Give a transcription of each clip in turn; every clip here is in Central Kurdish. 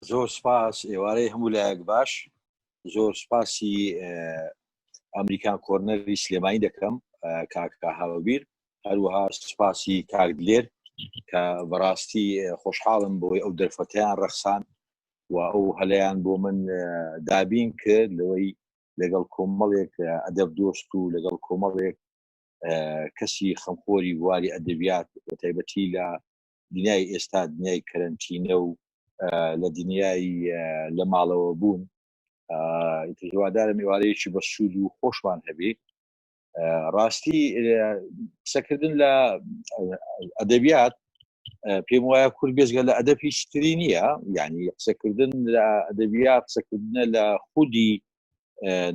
زۆر سپاس ئێوارەی هەموو لایەک باش زۆر سپاسی ئەمریکان کۆرنەری سلێمانی دەکەم کاکە هاوبیر هەروەها سپاسی کاک دلێر کە بەڕاستی خۆشحاڵم بۆی ئەو دەرفەتیان ڕەخسان و ئەو هەلەیان بۆ من دابین کرد لەوەی لەگەڵ کۆمەڵێک ئەدەب دۆست و لەگەڵ کۆمەڵێک کەسی خەمخۆری بواری ئەدەبیات بە تایبەتی لە دنیای ئێستا دنیای کەرەنتینە و لە دنیای لە ماڵەوە بوون هیوادارم ئێوارەیەکی بە سوود و خۆشمان هەبێ ڕاستی قسەکردن لە ئەدەبیات پێم وایە کورد بێزگە لە ئەدەب هیچ تری نییە یعنی قسەکردن لە ئەدەبیات قسەکردنە لە خودی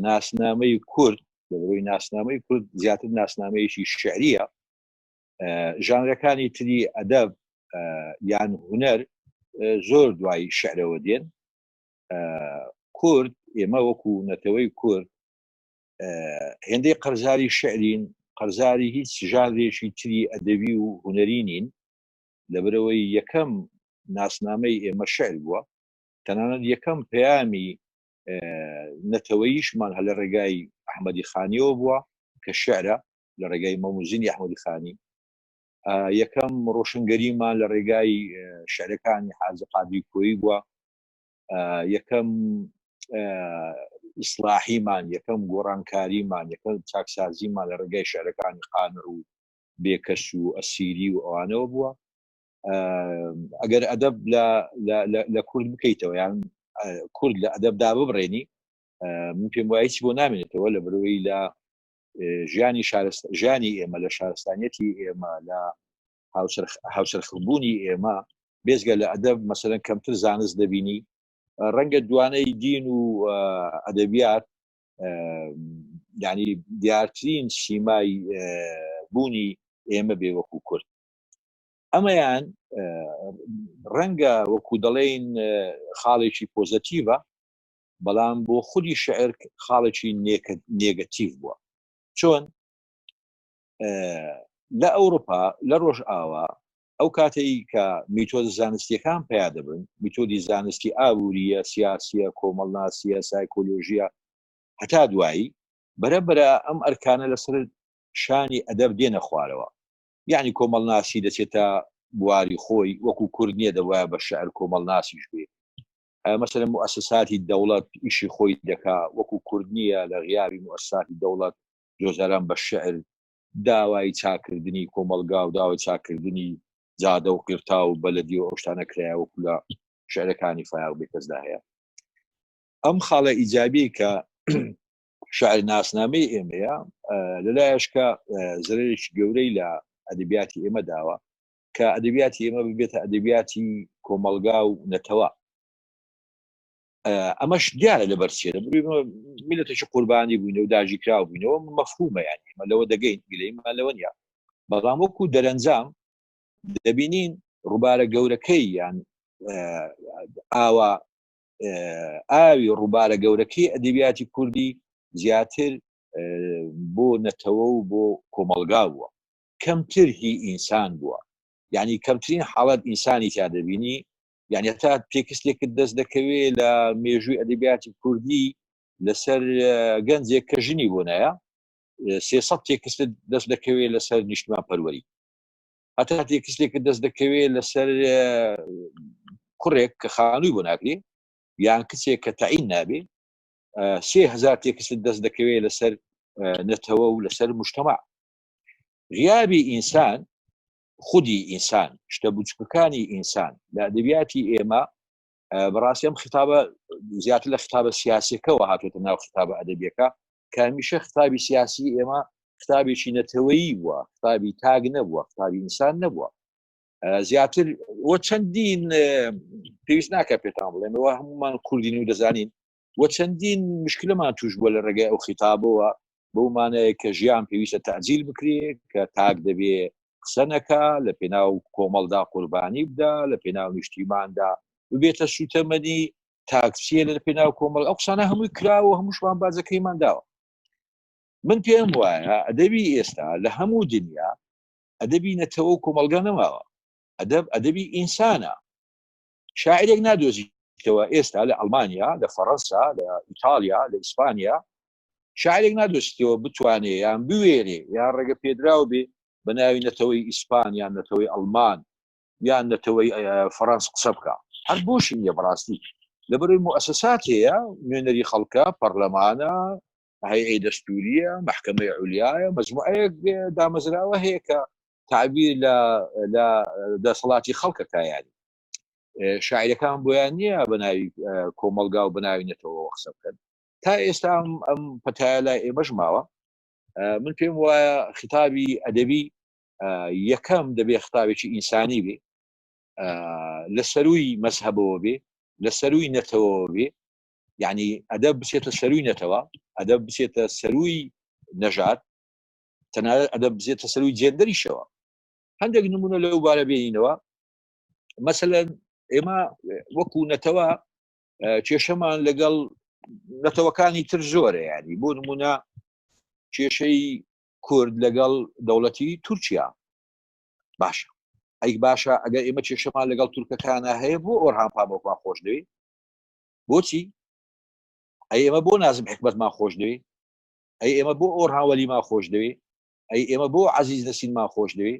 ناسنامەی کورد لەبەرەوەی ناسنامەی کورد زیاتر ناسنامەیەکی شعریە ژانرەکانی تری ئەدەب یان هونەر زۆر دوای شعرەوە دێن. کورد ئێمە وەکو نەتەوەی کورد هێندەی قەرزاری شعرین قەرزاری هیچ ژانرێکی تری ئەدەبی و هونەری نین لەبەرەوەی یەکەم ناسنامەی ئێمە شعر بووە تەنانەت یەکەم پەیامی نەتەوەیشمان هەر لە ڕێگای ئەحمەدی خانیەوە بووە کە شعرە لە ڕێگای مەموزینی ئەحمەدی خانی یەکەم ڕۆشنگەریمان لە ڕێگای شعرەکانی حاجی قادری کۆیی بووە یەکەم ئیسلاحیمان یەکەم گۆڕانکاریمان یەکەم چاکسازیمان لە ڕێگای شعرەکانی قانع و بێکەس و ئەسیری و ئەوانەوە بووە ئەگەر ئەدەب لە کورد بکەیتەوە یان کورد لە ئەدەبدا ببڕێنی من پێم وایە هیچ بۆ نامێنێتەوە لە برۆی لە ژیانی شارست ژیانی ئێمە لە شارستانیەتی ئێمە لە هاوچەرخبوونی ئێمە بێزگە لە ئەدەب مەسەرەن کەمتر زانست دەبینی ڕەنگە دوانەی دین و ئەدەبیات ینی دیارترین سیمای بوونی ئێمە بێ وەکو کورد ئەمەیان ڕەنگە وەکو دەڵێین خاڵێکی پۆزەتیڤە بەڵام بۆ خودی شعر خاڵێکی نێگەتیڤ بووە چۆن لە ئەوروپا لە ڕۆژ ئاوا ئەو کاتەی کە میتۆد زانستیەکان پیا دەبن میتۆدی زانستی ئابووریە سیاسیە کۆمەڵناسیە سایکۆلۆژیە هەتا دوایی بەرەبەرە ئەم ئەرکانە لەسەر شانی ئەدەب دێنە خوارەوە یەعنی کۆمەڵناسی دەچێتە بواری خۆی وەکو کورد نییە دەبوایە بە شعر کۆمەڵناسیش بێ مەسەلەن موئەسەساتی دەوڵەت ئیشی خۆی دەکا وەکو کورد نییە لە غیابی موئەسساتی دەوڵەت جۆزاران بە شعر داوای چاکردنی کۆمەڵگا و داوای چاکردنی جادە و قیرتا و بەلەدی و ئەو شتانە کرایە وەکو لە شعرەکانی فایەق بێکەسدا هەیە ئەم خاڵە ئیجابی کە شعر ناسنامەی ئێمەیە لەلایەش کە زەرەرێکی گەورەی لە ئەدەبیاتی ئێمە داوە کە ئەدەبیاتی ئێمە ببێتە ئەدەبیاتی کۆمەڵگا و نەتەوە ئەمەش دیارە لەبەر چیە میلەتێکی قوربانی بووینە و داگیرکراو بووینەوە مەفهومە یانی ئێمە لەوە دەگەین گلەیمان لەوە نییە بەڵام وەکو دەرەنجام دەبینین ڕووبارە گەورەکەی یان ئاوا ئاوی ڕووبارە گەورەکەی ئەدەبیاتی کوردی زیاتر بۆ نەتەوە و بۆ کۆمەڵگا بووە کەمتر هی ئینسان بووە یعنی کەمترین حاڵەت ئینسانی تیا دەبینی یعنی تا تێکستێکت دەست دەکەوێ لە مێژووی ئەدەبیاتی کوردی لەسەر گەنجێک کە ژنی بۆ نایە 300 تێکست دەست دەکەوێت لەسەر نیشتمان پەروەری هەتا تێکستێکت دەست دەکەوێت لەسەر کوڕێک کە خانووی بۆ ناکرێ یان کچێک کە تەعین نابێ 3000 تێکست دەست دەکەوێت لەسەر نەتەوە و لەسەر مشتەما غیابی ئینسان خودی ئینسان شتە بچوکەکانی ئینسان لە ئەدەبیاتی ئێمە بەڕاستی ئەم خیتابە زیاتر لە خیتابە سیاسەکەەوە هاتوێتە ناو خیتابە ئەدەبیەکە کە هەمیشە خیتابی سیاسی ئێمە خیتابێکی نەتەوەیی بووە خیتابی تاک نەبووە خیتابی ئینسان نەبووە زیاتر وە چەندین پێویست ناکە پێتان بڵێمەوە هەمومان کوردین و دەزانین وە چەندین مشکلەمان توش بووە لە ڕێگای ئەو خیتابەوە بەو مانایە کە ژیان پێویستە تەعجیل بکرێ کە تاک دەبێ قسە نەکا لە پێناو کۆمەڵدا قوربانی بدا لە پێناو نیشتیماندا ببێتە سوتەمەنی تاک چییە لە پێناو کۆمەڵ ئەو قسانە هەمووی کراوە هەمووشمان باجەکەیمان داوە من پێم وایە ئەدەبی ئێستا لە هەموو دنیا ئەدەبی نەتەوە و کۆمەڵگە نەماوە ئەدەب ئەدەبی ئینسانە شاعرێک نادۆزی. نادۆزیتەوە ئێستا لە ئەڵمانیا، لە فەڕەنسا، لە ئیتاڵیا، لە ئیسپانیا شاعرێک نادۆزیتەوە بتوانێ یان بوێرێ یان ڕێگە پێدراو بێ بە ناوی نەتەوەی ئیسپان یان نەتەوەی ئەڵمان یان نەتەوەی فەڕەنس قسە بکە. هەر بۆشی نییە بەڕاستی، لەبەرەوەی موئەسەسات هەیە، نوێنەری خەڵکە، پەرلەمانە، هەیئەی دەستوریە، مەحکەمەی عولیایە، مەجموعەیەک دامەزراوە هەیە کە تعبیر لە لە دەسەڵاتی خەڵکەکە. یانی شاعرەکان بۆیان نییە بە ناوی کۆمەڵگا و بە ناوی نەتەوەوە قسە بکەن. تا ئێستا ئەم پەتایە لای ئێمەش ماوە. من پێم وایە خیتابی ئەدەبی یەکەم دەبێ خطابێکی ئینسانی بێ، لە سەروی مەزهەبەوە بێ، لە سەروی نەتەوەوە بێ. یعنی ئەدەب بچێتە سەروی نەتەوە، ئەدەب بچێتە سەروی نەژاد، تەنانەت ئەدەب بچێتە سەروی جێندەریشەوە. هەندێک نمونە لەو بارە بێنینەوە. مەسەلەن ئێمە وەکو نەتەوە کێشەمان لەگەڵ نەتەوەکانی تر زۆرە. ینی بۆ نمونە کێشەی کورد لەگەڵ دەوڵەتی تورکیا. باشە، ئەی باشە ئەگەر ئێمە کێشەمان لەگەڵ تورکەکانە هەیە، بۆ ئۆرهان پامۆکمان خۆش دەوێ؟ بۆچی؟ ئەی ئێمە بۆ نازم حکمەتمان خۆش دەوێ؟ ئەی ئێمە بۆ ئۆرهان وەلیمان خۆش دەوێ؟ ئەی ئێمە بۆ عەزیز نەسینمان خۆش دەوێ؟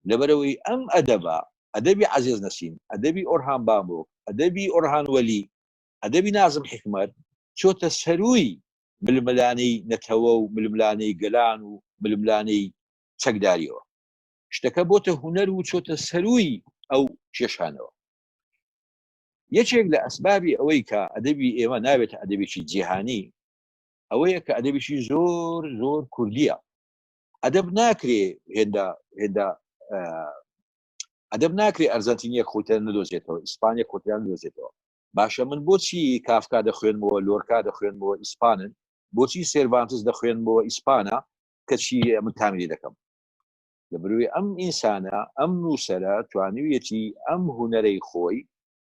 لەبەرەوەی ئەم ئەدەبە، ئەدەبی عەزیز نەسین، ئەدەبی ئۆرهان بامۆک، ئەدەبی ئۆرهان وەلی، ئەدەبی نازم حکمەت، چۆتە سەروی ململانێی نەتەوە و ململانێی گەلان و ململانێی چەکداریەوە. شتەکە بۆتە هونەر و چۆتە سەروی ئەو کێشانەوە. یەکێک لە ئەسبابی ئەوەی کە ئەدەبی ئێمە نابێتە ئەدەبێکی جیهانی ئەوەیە کە ئەدەبێکی زۆر زۆر کوردیە. ئەدەب ناکرێ هێندە هێندە ئەدەب ناکرێ ئەرزەنتینیەک خۆیان نەدۆزێتەوە، ئیسپانیا خۆیان نەدۆزێتەوە. باشە من بۆچی کافکا دەخوێنمەوە، لۆرکا دەخوێنمەوە ئیسپانن، بۆچی سێرڤانتس دەخوێنمەوە ئیسپانە، کەچی من تامی دەکەم؟ لە بروی ئەم ئینسانە، ئەم نووسەرە توانیویەتی ئەم هونەرەی خۆی،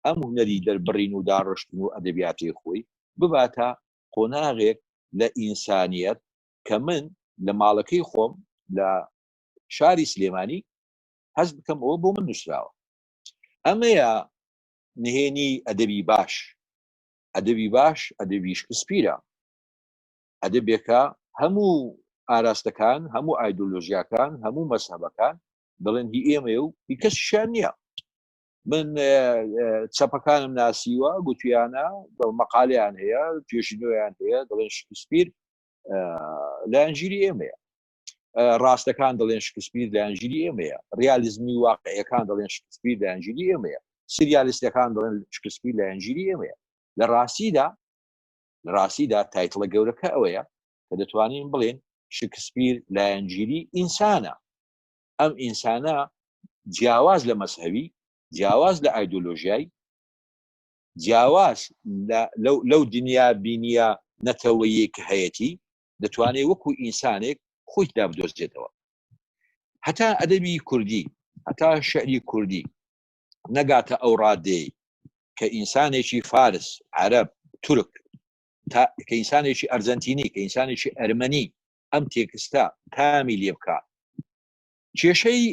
ئەم هونەری دەربڕین و داڕشتن و ئەدەبیاتی خۆی بباتە قۆناغێک لە ئینسانیەت کە من لە ماڵەکەی خۆم لە شاری سلێمانی هەست بکەم ئەوە بۆ من نووسراوە. ئەمەیە نهێنی ئەدەبی باش. ئەدەبی باش ئەدەبی شکسپیرە، ئەدەبێکە هەموو ئاراستەکان، هەموو ئایدۆلۆژیاکان، هەموو مەزهەبەکان دەڵێن هی ئێمەیە و هی کەسیشیان نییە. من چەپەکانم ناسیوە، گوتویانە بە مەقالیان هەیە، توێژینەوەیان هەیە، دەڵێن شکسپیر لایەنگیری ئێمەیە. ڕاستەکان دەڵێن شکسپیر لایەنگیری ئێمەیە. ریالیزمی واقعیەکان دەڵێن شکسپیر لایەنگیری ئێمەیە. سریالیستەکان دەڵێن شکسپیر لایەنگیری ئێمەیە. لە ڕاستیدا لە ڕاستیدا title ە گەورەکە ئەوەیە کە دەتوانین بڵێن شکسپیر لایەنگیری ئینسانە. ئەم ئینسانە جیاواز لە مەزهەبی، جیاواز لە ئایدۆلۆژیای، جیاواز لەو دنیا بینیە نەتەوەیە کە هەیەتی، دەتوانێت وەکو ئینسانێک خۆی تدا بدۆزێتەوە. هەتا ئەدەبی کوردی، هەتا شعری کوردی نەگاتە ئەو ڕادەی کە ئینسانێکی فارس، عەرەب، تورک، تا کە ئینسانێکی ئەرجەنتینی، کە ئینسانێکی ئەرمەنی ئەم تێکستە تامی لێ بکا. کێشەی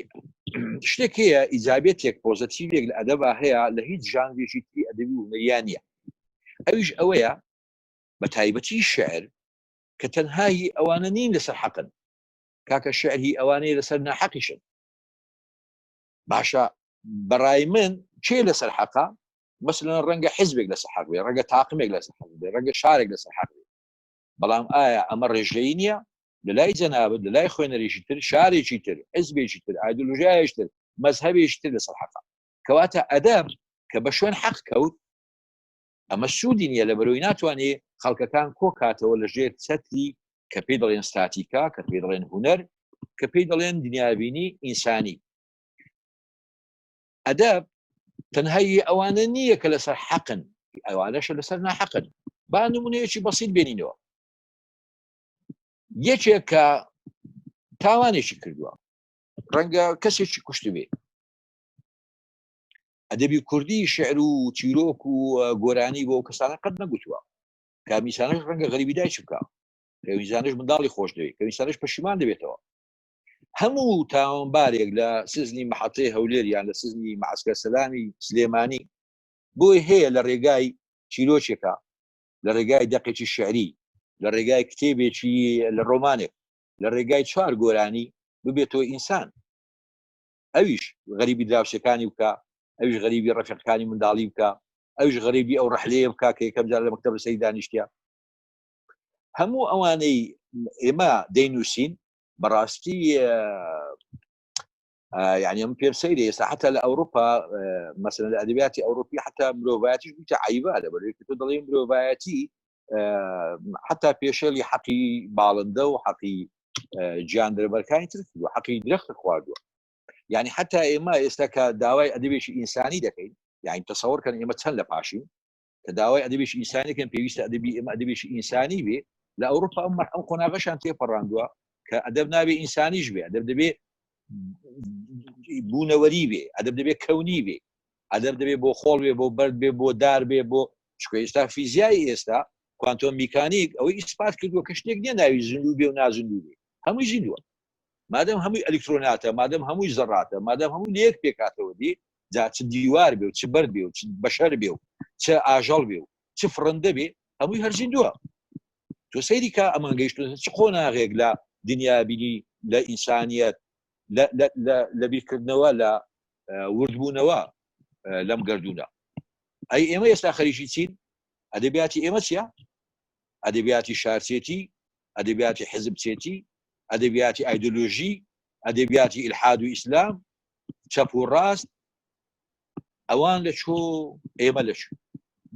شتێک هەیە، ئیجابێتێک، پۆزەتیڤێک لە ئەدەبا هەیە لە هیچ ژانرێکی تری ئەدەبی و هونەریان نییە، ئەویش ئەوەیە بە تایبەتی شعر کە تەنها هی ئەوانە نین لەسەر حەقن. کاکە شعر هی ئەوانەیە لەسەر ناحەقیشن. باشە بەڕای من کێ لەسەر حەقە؟ مەسەلەن ڕەنگە حزبێک لەسەر حەق بێ، ڕەنگە تاقمێک لەسەر حەق بێ، ڕەنگە شارێک لەسەر حەق بێ، بەڵام ئایا ئەمە ڕێژەیی نییە؟ لە لای جەنابت، لە لای خوێنەرێکی تر، شارێکی تر، حزبێکی تر، ئایدۆلۆژیایەکی تر، مەزهەبێکی تر لەسەر حەقە. کەواتە ئەدەب کە بە شوێن حەق کەوت، ئەمە سوودی نییە، لە بەرەوەی ناتوانێ خەڵکەکان کۆکاتەوە لە ژێر چەتری کە پێی دەڵێن ستاتیکا، کە پێی دەڵێن هونەر، کە پێی دەڵێن دنیابینی ئینسانی. ئەدەب تەنها هی ئەوانە نییە کە لەسەر حەقن، ئەوانەشە لەسەر ناحەقن. با نمونەیەکی بەسیط بێنینەوە. یەکێک کە تاوانێکی کردووە، ڕەنگە کەسێکی کوشتبێ، ئەدەبی کوردی شعر و چیرۆک و گۆرانی بۆ کەسانە قەت نەگوتووە. کامیسانش ڕەنگە غەریبی دایکی بکە، کەویزانش منداڵی خۆش دەوێت، کەویسانش پەشیمان دەبێتەوە. هەموو تاوانبارێک لە سزنی محەتەی هەولێر یان لە سزنی معسکەر سەلامی سلێمانی بۆی هەیە لە ڕێگای چیرۆکێکە لە ڕێگای دەقێکی شعری لە ڕێگای کتێبێکی لە ڕۆمانێک لە ڕێگای چوار گۆرانی ببێتەوە ئینسان ئەویش غەریبی دراوسەکانی بکە ئەویش غەریبی ڕەفیقەکانی منداڵی بکە ئەویش غەریبی ئەو ڕەحلەیە بکە کە یەکەم جار لە مەکتەب لەسەری دانیشتە هەموو ئەوانەی ئێمە دەینووسین بەڕاستی یعنی ئەم پێم سەیرە ئێستا حتا لە ئەوروپا مەسەلەن لە ئەدەبیاتی ئەوروپی حتا مرۆڤایەتیش بوویتە عیبە لە بەرەوەی تۆ دەڵێ مرۆڤایەتی حتا پێشێلی حەقی باڵندە و حەقی گیاندرەبەرکانی تر کردووە حەقی درەخت خواردووە یعنی حتا ئێمە ئێستا کە داوای ئەدەبێکی ئینسانی دەکەین یعنی تەسەوەر کەن ئێمە چەند لە پاشین کە داوای ئەدەبێکی ئینسانی کەن پێویستە ئەدەبی ئێمە ئەدەبێکی ئینسانی بێ لە ئەوروپا ئەم ئەم قۆناغەشان تێپەڕاندووە کە ئەدەب نابێ ئینسانیش بێ ئەدەب دەبێ بوونەوەری بێ ئەدەب دەبێ کەونی بێ ئەدەب دەبێ بۆ خۆڵ بێ بۆ بەرد بێ بۆ دار بێ بۆ چکە ئێستا فیزیایی ئێستا کوانتۆم میکانیک ئەوەی ئیسپات کردووە کە شتێک نییە ناوی زیندوو بێ و نازیندوو بێ هەمووی زیندووە مادەم هەمووی ئەلکترۆناتە مادەم هەمووی زەڕاتە مادەم هەموو لەیەک پێکاتەوە دی جا چ دیوار بێ و چ بەرد بێ و چ بەشەر بێ و چ ئاژەڵ بێ و چ فڕندە بێ هەمووی هەر زیندووە تۆ سەیری کە ئەمان گەیشتون چ قۆناغێک لە دنیابینی لە ئینسانیەت لە بیرکردنەوە لە وردبوونەوە لەم گردونە ئەی ئێمە ئێستا خەریکی چین ئەدەبیاتی ئێمە چیە ئەدەبیاتی شارچێتی ئەدەبیاتی حزبچێتی ئەدەبیاتی ئایدۆلۆژی ئەدەبیاتی ئیلحاد و ئیسلام چەپ و ڕاست ئەوان لە چۆ ئێمە لە چۆ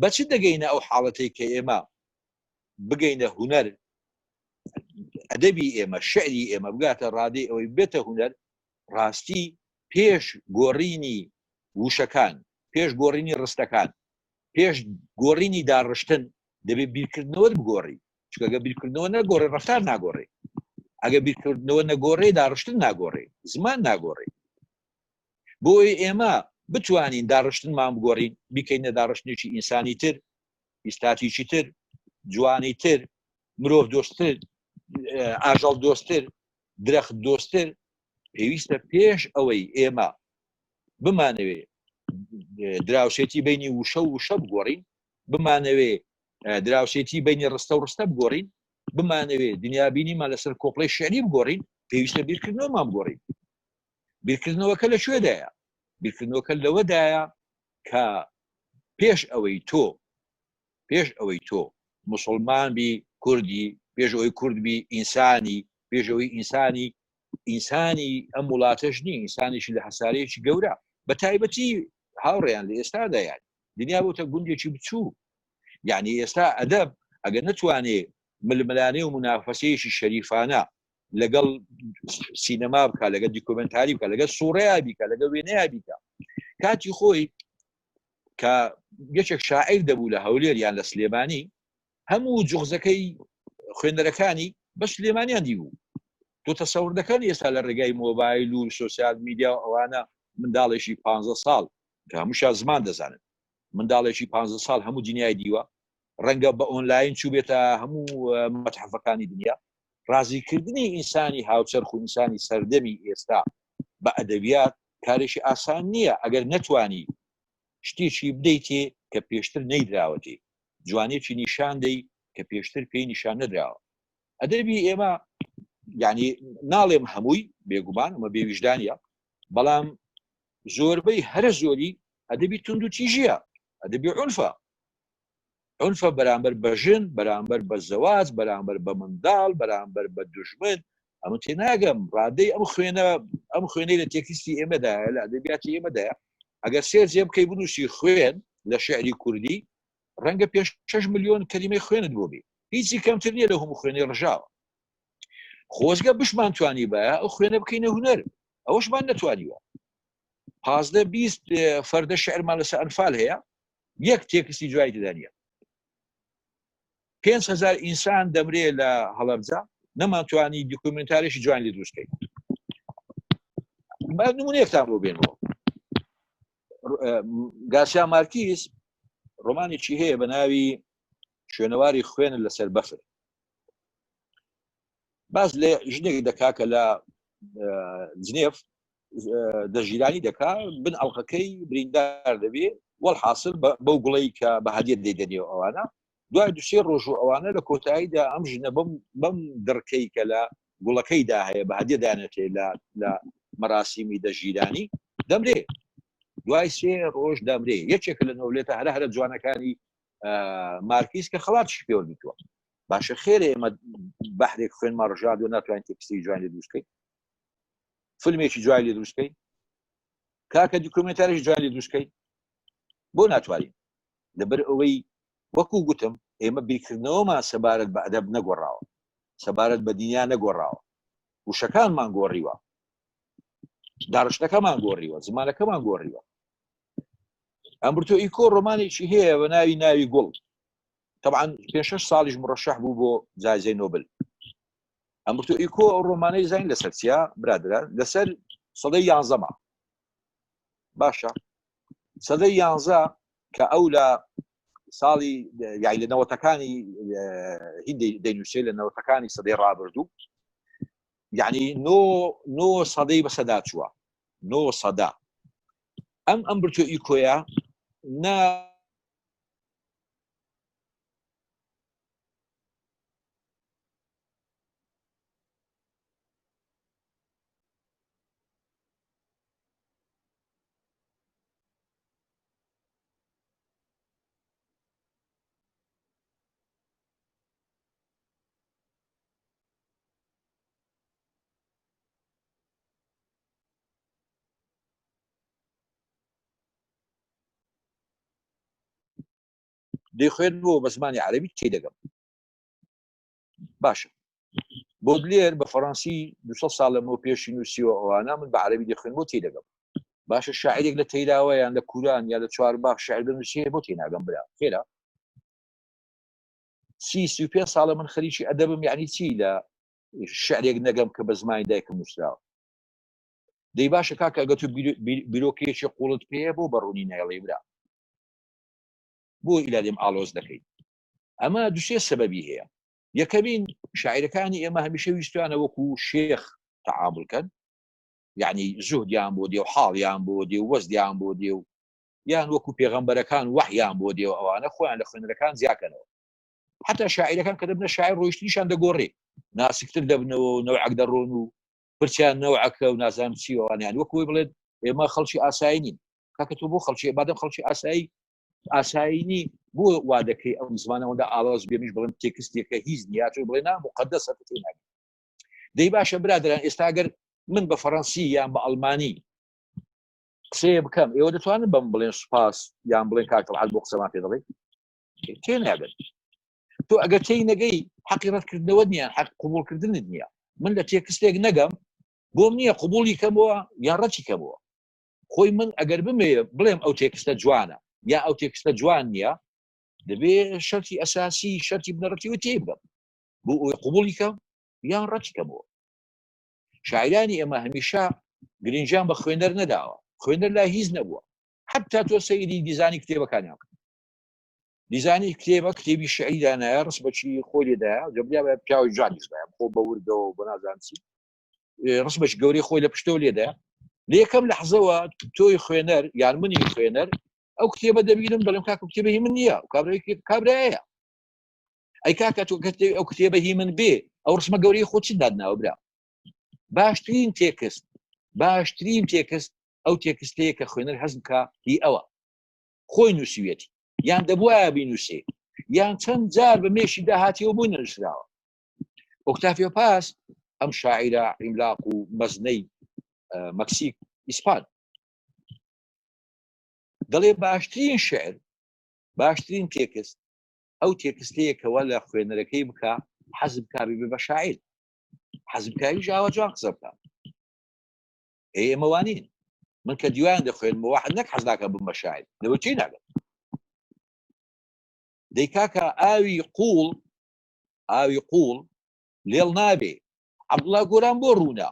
بەچ دەگەینە ئەو حاڵەتەی کە ئێمە بگەینە هوەر ئەدەبی ئێمە شعری ئێمە بگاتە ڕادەی ئەوەی بێتە هوەر ڕاستی پێش گۆڕینی وشەکان پێش گۆڕینی ڕستەکان پێش گۆڕینی داڕشتن دەبێت بیرکردنەوەت بگۆڕی چونکە بیرکردنەوە نەگۆڕێ ڕفتار ناگۆڕێ ئەگە بیرکردنەوە نەگۆڕێ داڕشتن ناگۆڕێ زمان ناگۆڕێ بۆی ئێمە بتوانین داڕشتنمان بگۆڕین بیکەینە داڕشتنێکی ئینسانی تر ئیستاتیکی تر جوانی تر مرۆڤ دۆستتر ئاژەڵ دۆستتر درەخت دۆستتر پێویستە پێش ئەوەی ئێمە بمانەوێ دراوسێتی بینی وشە و وشە بگۆڕین بمانەوێ دراوسێتی بینی ڕستە و ڕستە بگۆڕین بمانەوێ دنیابینیمان لەسەر کۆپڵی شعری بگۆڕین پێویستە بیرکردنەوەمان بگۆڕین بیرکردنەوەکە لە کوێدایە بیرکردنەوەکە لەوەدایە کە پێش ئەوەی تۆ پێش ئەوەی تۆ مسلمان بی کوردی پێش ئەوەی کورد بی ئینسانی پێش ئەوەی ئینسانی ئینسانی ئەم وڵاتەش نی ئینسانێکی لە هەسارەیەکی گەورە بە تایبەتی هاوڕێیان لە ئێستادا یان دنیا بۆتە گوندێکی بچوو یعنی ئێستا ئەدەب ئەگەر نەتوانێ ململانێ و منافەسەیەکی شەریفانە لەگەڵ سینەما بکە لەگەڵ دیکۆمنتاری بکە لەگەڵ سوڕەیە بیکە لەگەڵ وێنەیە بیکە کاتی خۆی کە یەکێک شاعیر دەبوو لە هەولێر یان لە سلێمانی هەموو جوغزەکەی خوێنەرەکانی بە سلێمانیان دیبوو تۆ تەسەور دەکەن ئێستا لە ڕێگای مۆبایل و سۆسیال میدیا و ئەوانە منداڵێکی پ ساڵ کە هەمووشا زمان دەزانن منداڵێکی پ ساڵ هەموو دنیای دیوە ڕەنگە بە ئۆنلاین چوو بێتە هەموو مەتحەفەکانی دنیا ڕازیکردنی ئینسانی هاوچەرخ و ئینسانی سەردەمی ئێستا بە ئەدەبیات کارێکی ئاسان نییە ئەگەر نەتوانی شتێکی بدەیتێ کە پێشتر نەیدراوەتێ جوانێکی نیشان دەی کە پێشتر پێی نیشان نەدراوە ئەدەبی ئێمە یعنی ناڵێم هەمووی بێگومان ئەمە بێویژدانە بەڵام زۆربەی هەرە زۆری ئەدەبی تونند و تیژیە ئەدەبی عنفە عنفە بەرامبەر بە ژن بەرامبەر بە زەواج بەرامبەر بە منداڵ بەرامبەر بە دوژمن ئەمە تێناگەم ڕادەی ئەم خوێنە ئەم خوێنەی لە تێکستی ئێمەدایە لە ئەدەبیاتی ئێمەدایە ئەگەر سێ جێ بکەی بنووسی خوێن لە شعری کوردی ڕەنگە پێ 6 میلیۆن کەلیمەی خوێنت بۆ بێ هیچی کەمتر نییە لە هەموو خوێنی ڕژاوە خۆزگە بشمان توانی باە ئەو خوێنە بکەینە هوەر ئەوەشمان نەتوانیوە پازدە 20 فەردە شعرمان لەسەر ئەنفال هەیە یەک تێکستی جوای تێدا نییە 5هزار ئینسان دەمرێ لە هەڵەبجە نەمانتوانی دیکۆمنتارێکی جوان لێ دروستکەین نمونەیەکتان بۆ بێنەوە گاسیا مارکیز ڕۆمانێکی هەیە بە ناوی شوێنەواری خوێن لەسەر بەفر باز لە ژنێک دەکا کە لە جنێف دەژیرانی دەکا بن ئەڵلقەکەی بریندار دەبێ. وەڵحاصل بەو گوڵەی کە بە هەدیە دەیدەنێ و ئەوانە دوای دوسێ ڕۆژ و ئەوانە لە کۆتاییدا ئەم ژنە بەم بەم دڕکەی کە لە گوڵەکەیدا هەیە بە هەدیە دانێتێ لە لە مەراسیمی دەژیرانی دەمرێ دوای سێ ڕۆژ دەمرێ یەکێکە لە نۆلێتە هەرە هەرە جوانەکانی مارکیز کە خەڵاتیش پێوەگرتووە باشە خێرە ئێمە بەحرێک خوێنمان ڕژاد و ناتوانین تێکستی جوان لێ دروستکەین فیلمێکی جوان لێ دروستکەین کاکە دیکۆمنتاریش جوان لێ دروستکەین بۆ ناتوانین لەبەر ئەوەی وەکو گوتم ئێمە بیرکردنەوەمان سەبارەت بە ئەدەب نەگۆڕاوە سەبارەت بە دنیا نەگۆڕاوە وشەکانمان گۆڕیوە داڕشتەکەمان گۆڕیوە زمانەکەمان گۆڕیوە ئەمبرتۆ ئیکۆ ڕۆمانێکی هەیە بە ناوی ناوی گوڵ طبعا پێ شش ساڵیش مڕەشەح بوو بۆ جایزەی نۆبل ئەمبرتۆ ئیکۆ ئەو ڕۆمانەی زین لەسەر چیا برادرە لەسەر سەدەی یانزەما باشە سەدەی یانزە کە ئەو لە ساڵی یای لە نەوەتەکانی هیندی دەینووسێ لە نەوەتەکانی سەدەی ڕابردوو یعنی نۆ نۆ سەدەی بەسەدا چووە نۆ سەدا ئەم ئەم برتۆ ئیکۆیە نە دەیخوێنمەوە بە زمانی عەرەبی تێدەگەم باشە بۆدلێر بە فەڕەنسی 200 ساڵ لەمەوە پێشی نووسیوە ئەوانە من بە عەرەبی دەخوێنمەوە تێدەگەم باشە شاعرێک لە تەیراوە یان لە کوران یا لە چوارباخ شعر دەنووسێ بۆ تێناگەم برا خێرا سی سی و پێ ساڵە من خەریکی ئەدەبم یعنی چی لە شعرێک نەگەم کە بە زمانی دایکم نووسراوە دەی باشە کاکە ئەگە تو بیرۆکەیەکی قوڵت پێیە بۆ بەڕوونی نایڵێ برا بۆ ئیلادێم ئالۆز دەکەیت ئەمە دوسێ سەبەبی هەیە یەکەمین شاعرەکانی ئێمە هەمیشە ویستوانە وەکو شێخ تعامل کەن یعنی زوهدیان بۆ دێ و حاڵیان بۆ دێ و وەزدیان بۆ دێ و یان وەکو پێغەمبەرەکان وەحیان بۆ دێ و ئەوانە خۆیان لە خوێنەرەکان زیاکەنەوە حتا شاعرەکان کە دەبنە شاعر ڕۆیشتنیشان دەگۆڕێ ناسکتر دەبنەوە و نەوعەک دەڕۆن و پرسیان نەوعەکە و نازانم چی ئەوانیان وەکو ئەوەی بڵێت ئێمە خەڵکی ئاسایی نین کاکە تۆ بۆ خەڵکی بادەم خەڵکی ئاسایی ئاسایی نی بۆ وا دەکەی ئەم زمانەوەدا ئاڵۆز بێمیش بڵێم تێکستێکە هیچ نییە تۆ بڵێ نا مقدسە تێ ناگەی دەی باشە برادران ئێستا گەر من بە فەڕەنسی یان بە ئەڵمانی قسەیە بکەم ئێوە دەتوانن بەم بڵێن سوپاس یان بڵێن کاک تەڵعەت بۆ قسەمان پێ دەڵێ تێ ناگەن تۆ ئەگەر تێی نەگەی حەقی ڕەتکردنەوە نییە حەق قوبوڵکردنت نییە من لە تێکستێک نەگەم بۆم نییە قوبوڵی کەمەوە یان ڕەتی کەمەوە خۆی من ئەگەر بمێ بڵێم ئەو تێکستە جوانە یا ئەو تێکستە جوان نییە دەبێ شەرتی ئەساسی شەرتی بنەڕەتی و تێ بگەم بۆ ئەوەی قوبوڵی کەم یان ڕەتی کەمەوە شاعرانی ئێمە هەمیشە گرنگیان بە خوێنەر نەداوە خوێنەر لای هیچ نەبووە حتا تۆ سەیری دیزانی کتێبەکانیان بکە دیزانی کتێبە کتێبی شعری دانایە ڕسمەکی خۆی لێدایە جەبیا بە پیاوی جوانیش باە خۆ بە وردەوە بۆ نازانم چی ڕسمەکی گەورەی خۆی لە پشتەوە لێدایە لە یەکەم لەحزەوە تۆی خوێنەر یان منی خوێنەر ئەو کتێبە دەبینم دەڵێم کاکە کتێبە هی من نییە کابرای کابرایە ئەی کاکە تۆ ئەو کتێبە هی من بێ ئەو ڕسمە گەورەی خۆ چی دادناوە برا باشترین تێکست باشترین تێکست ئەو تێکستەیە کە خوێنەر هەز بکە هی ئەوە خۆی نووسیویەتی یان دەبواە بینوسێ یان چەند جار بە مێشی داهاتیەوە بۆی نەنووسراوە ئۆکتافیۆ پاس ئەم شاعیرە عیملاق و مەزنەی مەکسیک ئیسپان دەڵێ باشترین شعر باشترین تێکست ئەو تێکستەیەکەوە لە خوێنەرەکەی بکە حەز بکا بێ بە شاعیر حەز بکاویش ئاوا جوان قسە بکە ئێمە وانین من کە دیوان دەخوێنمەوە نەک حەز ناکەم بم بە شاعیر لەوە چی ناگەم دەی کاکە ئاوی قوڵ ئاوی قوڵ لێڵ نابێ عەبدوڵا گۆران بۆ ڕوونە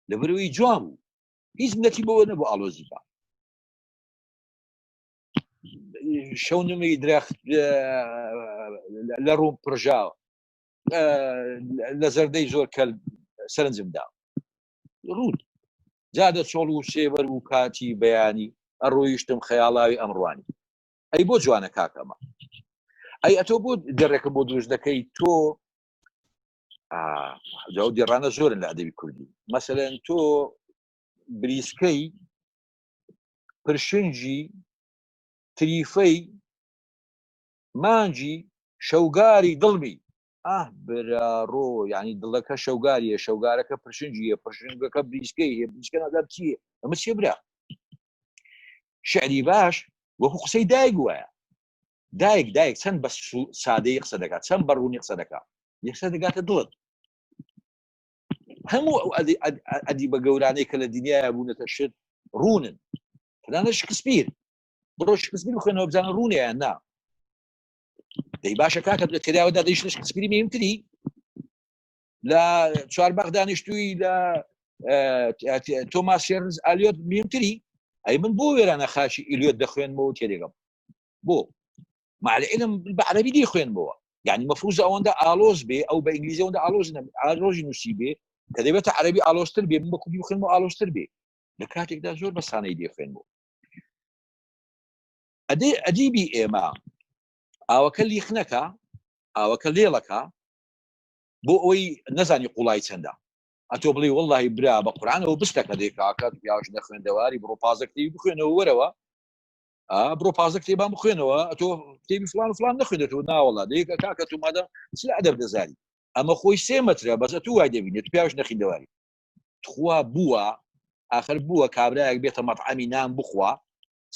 لەبەرەوەی جوان بوو هیچ نەتی بەوە نەبوو ئاڵۆزی بە شەونمی درەخت لە ڕووم پرژاوە لە زەردەی زۆر کەل سەرنجمدا ڕوون جادە چۆڵ و سێبەر و کاتی بەیانی. ئەڕۆیشتم خەیاڵاوی ئەمڕوانی. ئەی بۆ جوانە کاکەمە؟ ئەی ئەتۆ بۆ دەڕێکە بۆ دروست دەکەی تۆ جاو دێڕانە زۆرن لە ئەدەبی کوردی. مەسەلەن تۆ بریسکەی پرشنگی تریفەی مانگی شەوگاری دڵمی ئاه براڕۆ یعنی دڵەکە شەوگاریە شەوگارەکە پرشنگیە پرشنگەکە بریسکەی هەیە بریسکە نازانم چییە ئەمە چیە برا؟ شعری باش وەکو قسەی دایک وایە. دایک دایک چەند بە سادەی قسە دەکات، چەند بە ڕوونی قسە دەکات، یەکسەر دەگاتە دڵت. هەموو ئەو ئەدیبە گەورانەی کە لە دنیایا بوونەتە شت ڕوونن. تەنانەت شکسپیر، بڕۆ شکسپیر بخوێنەوە بزانە ڕوونە یان نا. دەی باشە کاکە لە تێراوەدا دەیشتە شکسپیری مهمتری لە چوارباخ دانیشتووی لە تۆماس شێرنز ئالیۆت مهمتری. ئەی من بۆ وێرانە خاشی ئیلیۆت دەخوێنمەوە تێدەگەم بۆ مع العلم بە عەرەبی دەیخوێنمەوە، یعنی مەفروزە ئەوەندە ئالۆز بێ ئەو بە ئینگلیزی ئەوەندە ئالۆز ئالۆزی نووسی بێ کە دەبێتە عەرەبی ئالۆزتر بێ، من بە کوردی بخوێنمەوە ئالۆزتر بێ، لە کاتێکدا زۆر بە سانەی دەیخوێنمەوە. ئەدەی ئەدیبی ئێمە ئاوەکە لیخنەکە ئاوەکە لێڵەکە بۆ ئەوەی نەزانی قوڵای چەندە. ئەتۆ بڵێ وەڵی برا بە قورآانەوە بستەکە دێ کاکە پیاش نەخوێندەواری بڕۆ پازە کتێبی بخوێنەوە وەرەوە، بڕۆ پازە کتێبان بخوێنەوە، ئەتۆ کتێبی فلان فلان نەخوێندێتەوە ناوەڵا دەیکە کاکە تو مادە چ لە ئەدەب دەزانی، ئەمە خۆی سێ مەترە بەس ئەتو وای دەبینێت تو پیاش نەخیندەواری. تخوا بووە آخر بووە کابرایەک بێتە مەطعەمی نان بخوا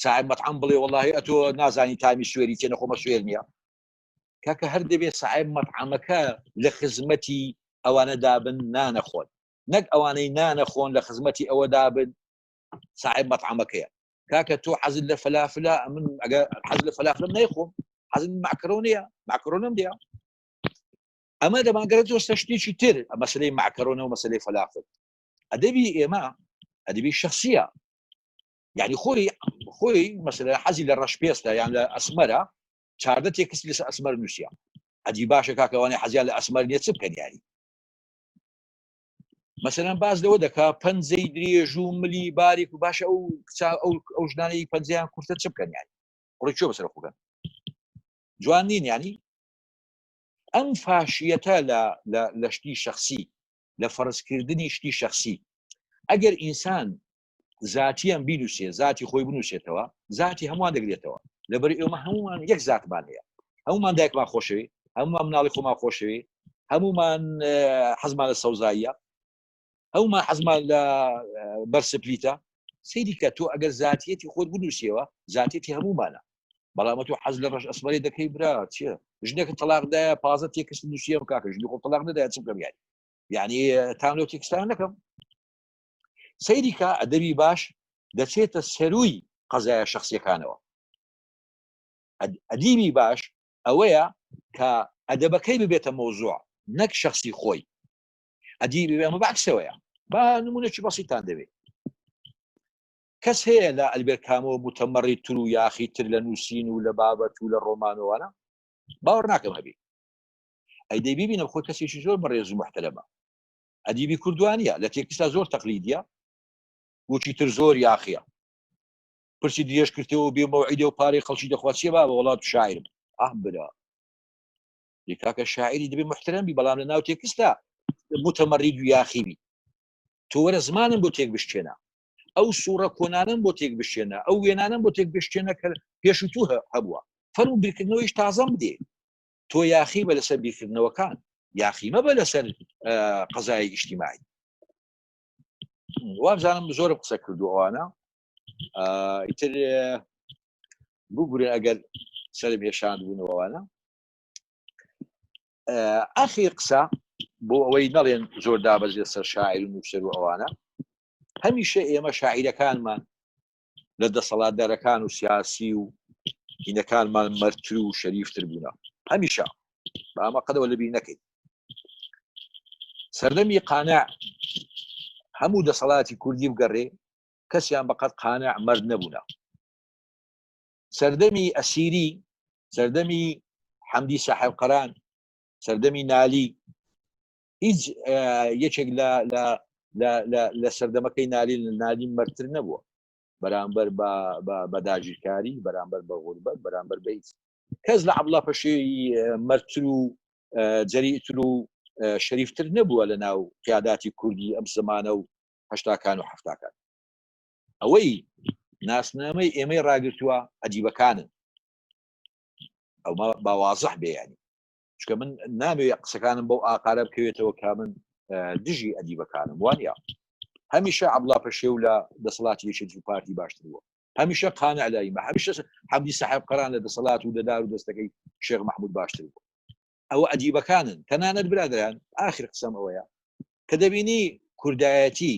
ساحب مەطعەم بڵێ وەڵاهی ئەتۆ نازانی تامی سوێری چێ نەخۆمە سوێر نییە. کاکە هەر دەبێت ساحب مەطعەمەکە لە خزمەتی ئەوانە دابن نانەخۆن، نەک ئەوانەی نانەخۆن لە خزمەتی ئەوە دابن ساحب مەطعەمەکەیە. کاکە تۆ حەزت لە فەلافلە، من ئەگەر حەز لە فەلافلم نەیخۆم، حەزم مەعکەرۆنەیە، مەعکەرۆنەم دێ. ئەمە دەمانگەرێتەوە سەر شتێکی تر، مەسلەی مەعکەرۆنە و مەسلەی فەلافل. ئەدەبی ئێمە ئەدەبی شخصیە، یعنی خۆی خۆی مەسەلە حەزی لە ڕەشپێستە یان لە ئەسمەرە، 14 تێکست لەسەر ئەسمەر نووسە. ئەدی باشە کاکەوانەی حەزیان لە ئەسمەر نییە چ بکەن؟ یاری مەسەلەن باز لەوە دەکا پەنجەی درێژ و ملی باریک و باشە ئەو کچا ئەو ژنانەی پەنجەیان کورتە چ بکەن؟ یاری ڕۆی چۆ بەسەر خۆکەن جوان نین. ینی ئەم فاشیەتە لە شتی شخصی، لە فەرزکردنی شتی شخصی، ئەگەر ئینسان زاتیان بینوسێ، زاتی خۆی بنووسێتەوە، زاتی هەمووان دەگرێتەوە. لەبەر ئێمە هەمومان یەک زاتمان هەیە، هەمومان دایکمان خۆشەوێ، هەمومان مناڵی خۆمان خۆشەوێ، هەمومان حەزمان لە سەوزاییە، هەمومان حەزمان لە بەرسپلیتە. سەیری کە تۆ ئەگەر زاتیەتی خۆت بنووسیەوە زاتیەتی هەمومانە. بەڵام تۆ حەز لە ڕەش ئەسمەری دەکەی برا چییە؟ ژنێکە تەلاقدایە پازە تێکست نووسیەم کاکە ژنی خۆ تەلاق نەدایە چ بکەم؟ یاری یعنی تام لەو تێکستان نەکەم. سەیری کە ئەدەبی باش دەچێتە سەروی قەزایە شخصیەکانەوە. ئەدیبی باش ئەوەیە کە ئەدەبەکەی ببێتە مۆزوع نەک شخصی خۆی. ئەدیبی ئەمە بەعکسەوەیە. با نمونەکی بەسیتان دەوێت. کەس هەیە لە ئەلبێر کامۆ متەمەڕی تر و یاخی تر لە نووسین و لە بابەت و لە ڕۆمانەوەە؟ باوەڕ ناکەم هەبی. ئەی دەی ببینم خۆی کەسێکی زۆر بەڕێز و محتەرەمە. ئەدیبی کوردوانیە لە تێکستا زۆر تەقلیدیە وچی تر زۆر یاخیە، پرسی درێژ کردەوە بێ مەوعیدە و پارەی خەڵکی دەخوا. چیە بابە وڵات شاعرم؟ ئاه برا کاکە شاعری دەبێ محترم بی، بەڵام لە ناو تێکستا متەمەڕید و یاخی بی. تۆ وەرە زمانم بۆ تێک بشکێنە، ئەو سوڕە کۆنانم بۆ تێک بشکێنە، ئەو وێنانم بۆ تێک بشکێنە کە پێش و تو هەبووە، فەرموو بیرکردنەوەیش تازەم بدێ. تۆ یاخی بە لەسەر بیرکردنەوەکان، یاخی مەبە لەسەر قەزای ئیجتیماعی. وابزانم زۆرم قسە کردو ئەوانە ئیتر بگورە ئەگەر سەرم هێشاند بوونەوەوانە. ئەخیر قسە بۆ ئەوەی نەڵێن زۆر دابەزێت سەر شاعیر و نووسەر و ئەوانە، هەمیشە ئێمە شاعیرەکانمان لە دەسەڵاتدارەکان و سیاسی و هینەکانمان مەرتر و شەریفتر بوونە هەمیشە. بامە قەدەوە لەبیر نەکەین. سەردەمی قانع هەموو دەسەڵاتی کوردی بگەڕێ کەسیان بەقەت قانع مەرد نەبوونە. سەردەمی ئەسیری، سەردەمی حەمدی ساحێب قەران، سەردەمی نالی، هیچ یەکێک لە لە لە لە سەردەمەکەی نالی نالی مەرتر نەبووە. بەرامبەر بە داگیرکاری، بەرامبەر بە غوربەت، بەرامبەر بە هیچ. کەس لە عەبدوڵا پەشێوی مەردتر و جەریئتر و شەریفتر نەبووە لە ناو قیاداتی کوردی ئەم زمانە و هەشتاکان و حەفتاکان. ئەوەی ناسنامەی ئێمەی ڕاگرتووە ئەدیبەکانن. ئەو با وازح بێ یانی چونکە من نامەوێ قسەکانم بەو ئاقارە بکەوێتەوە کە من دژی ئەدیبەکانم وانە هەمیشە عەبدوڵا پەشێو لە دەسەڵاتی یەکێتی و پارتی باشتر بووە هەمیشە قانع لایمە هەمیشە حەمدی سەحێب قەران لە دەسەڵات و دەدار و دەستەکەی شێخ محمود باشتر بوو ئەوە ئەدیبەکانن تەنانەت برادران ئاخر قسەم ئەوەیە کە دەبینی کوردایەتی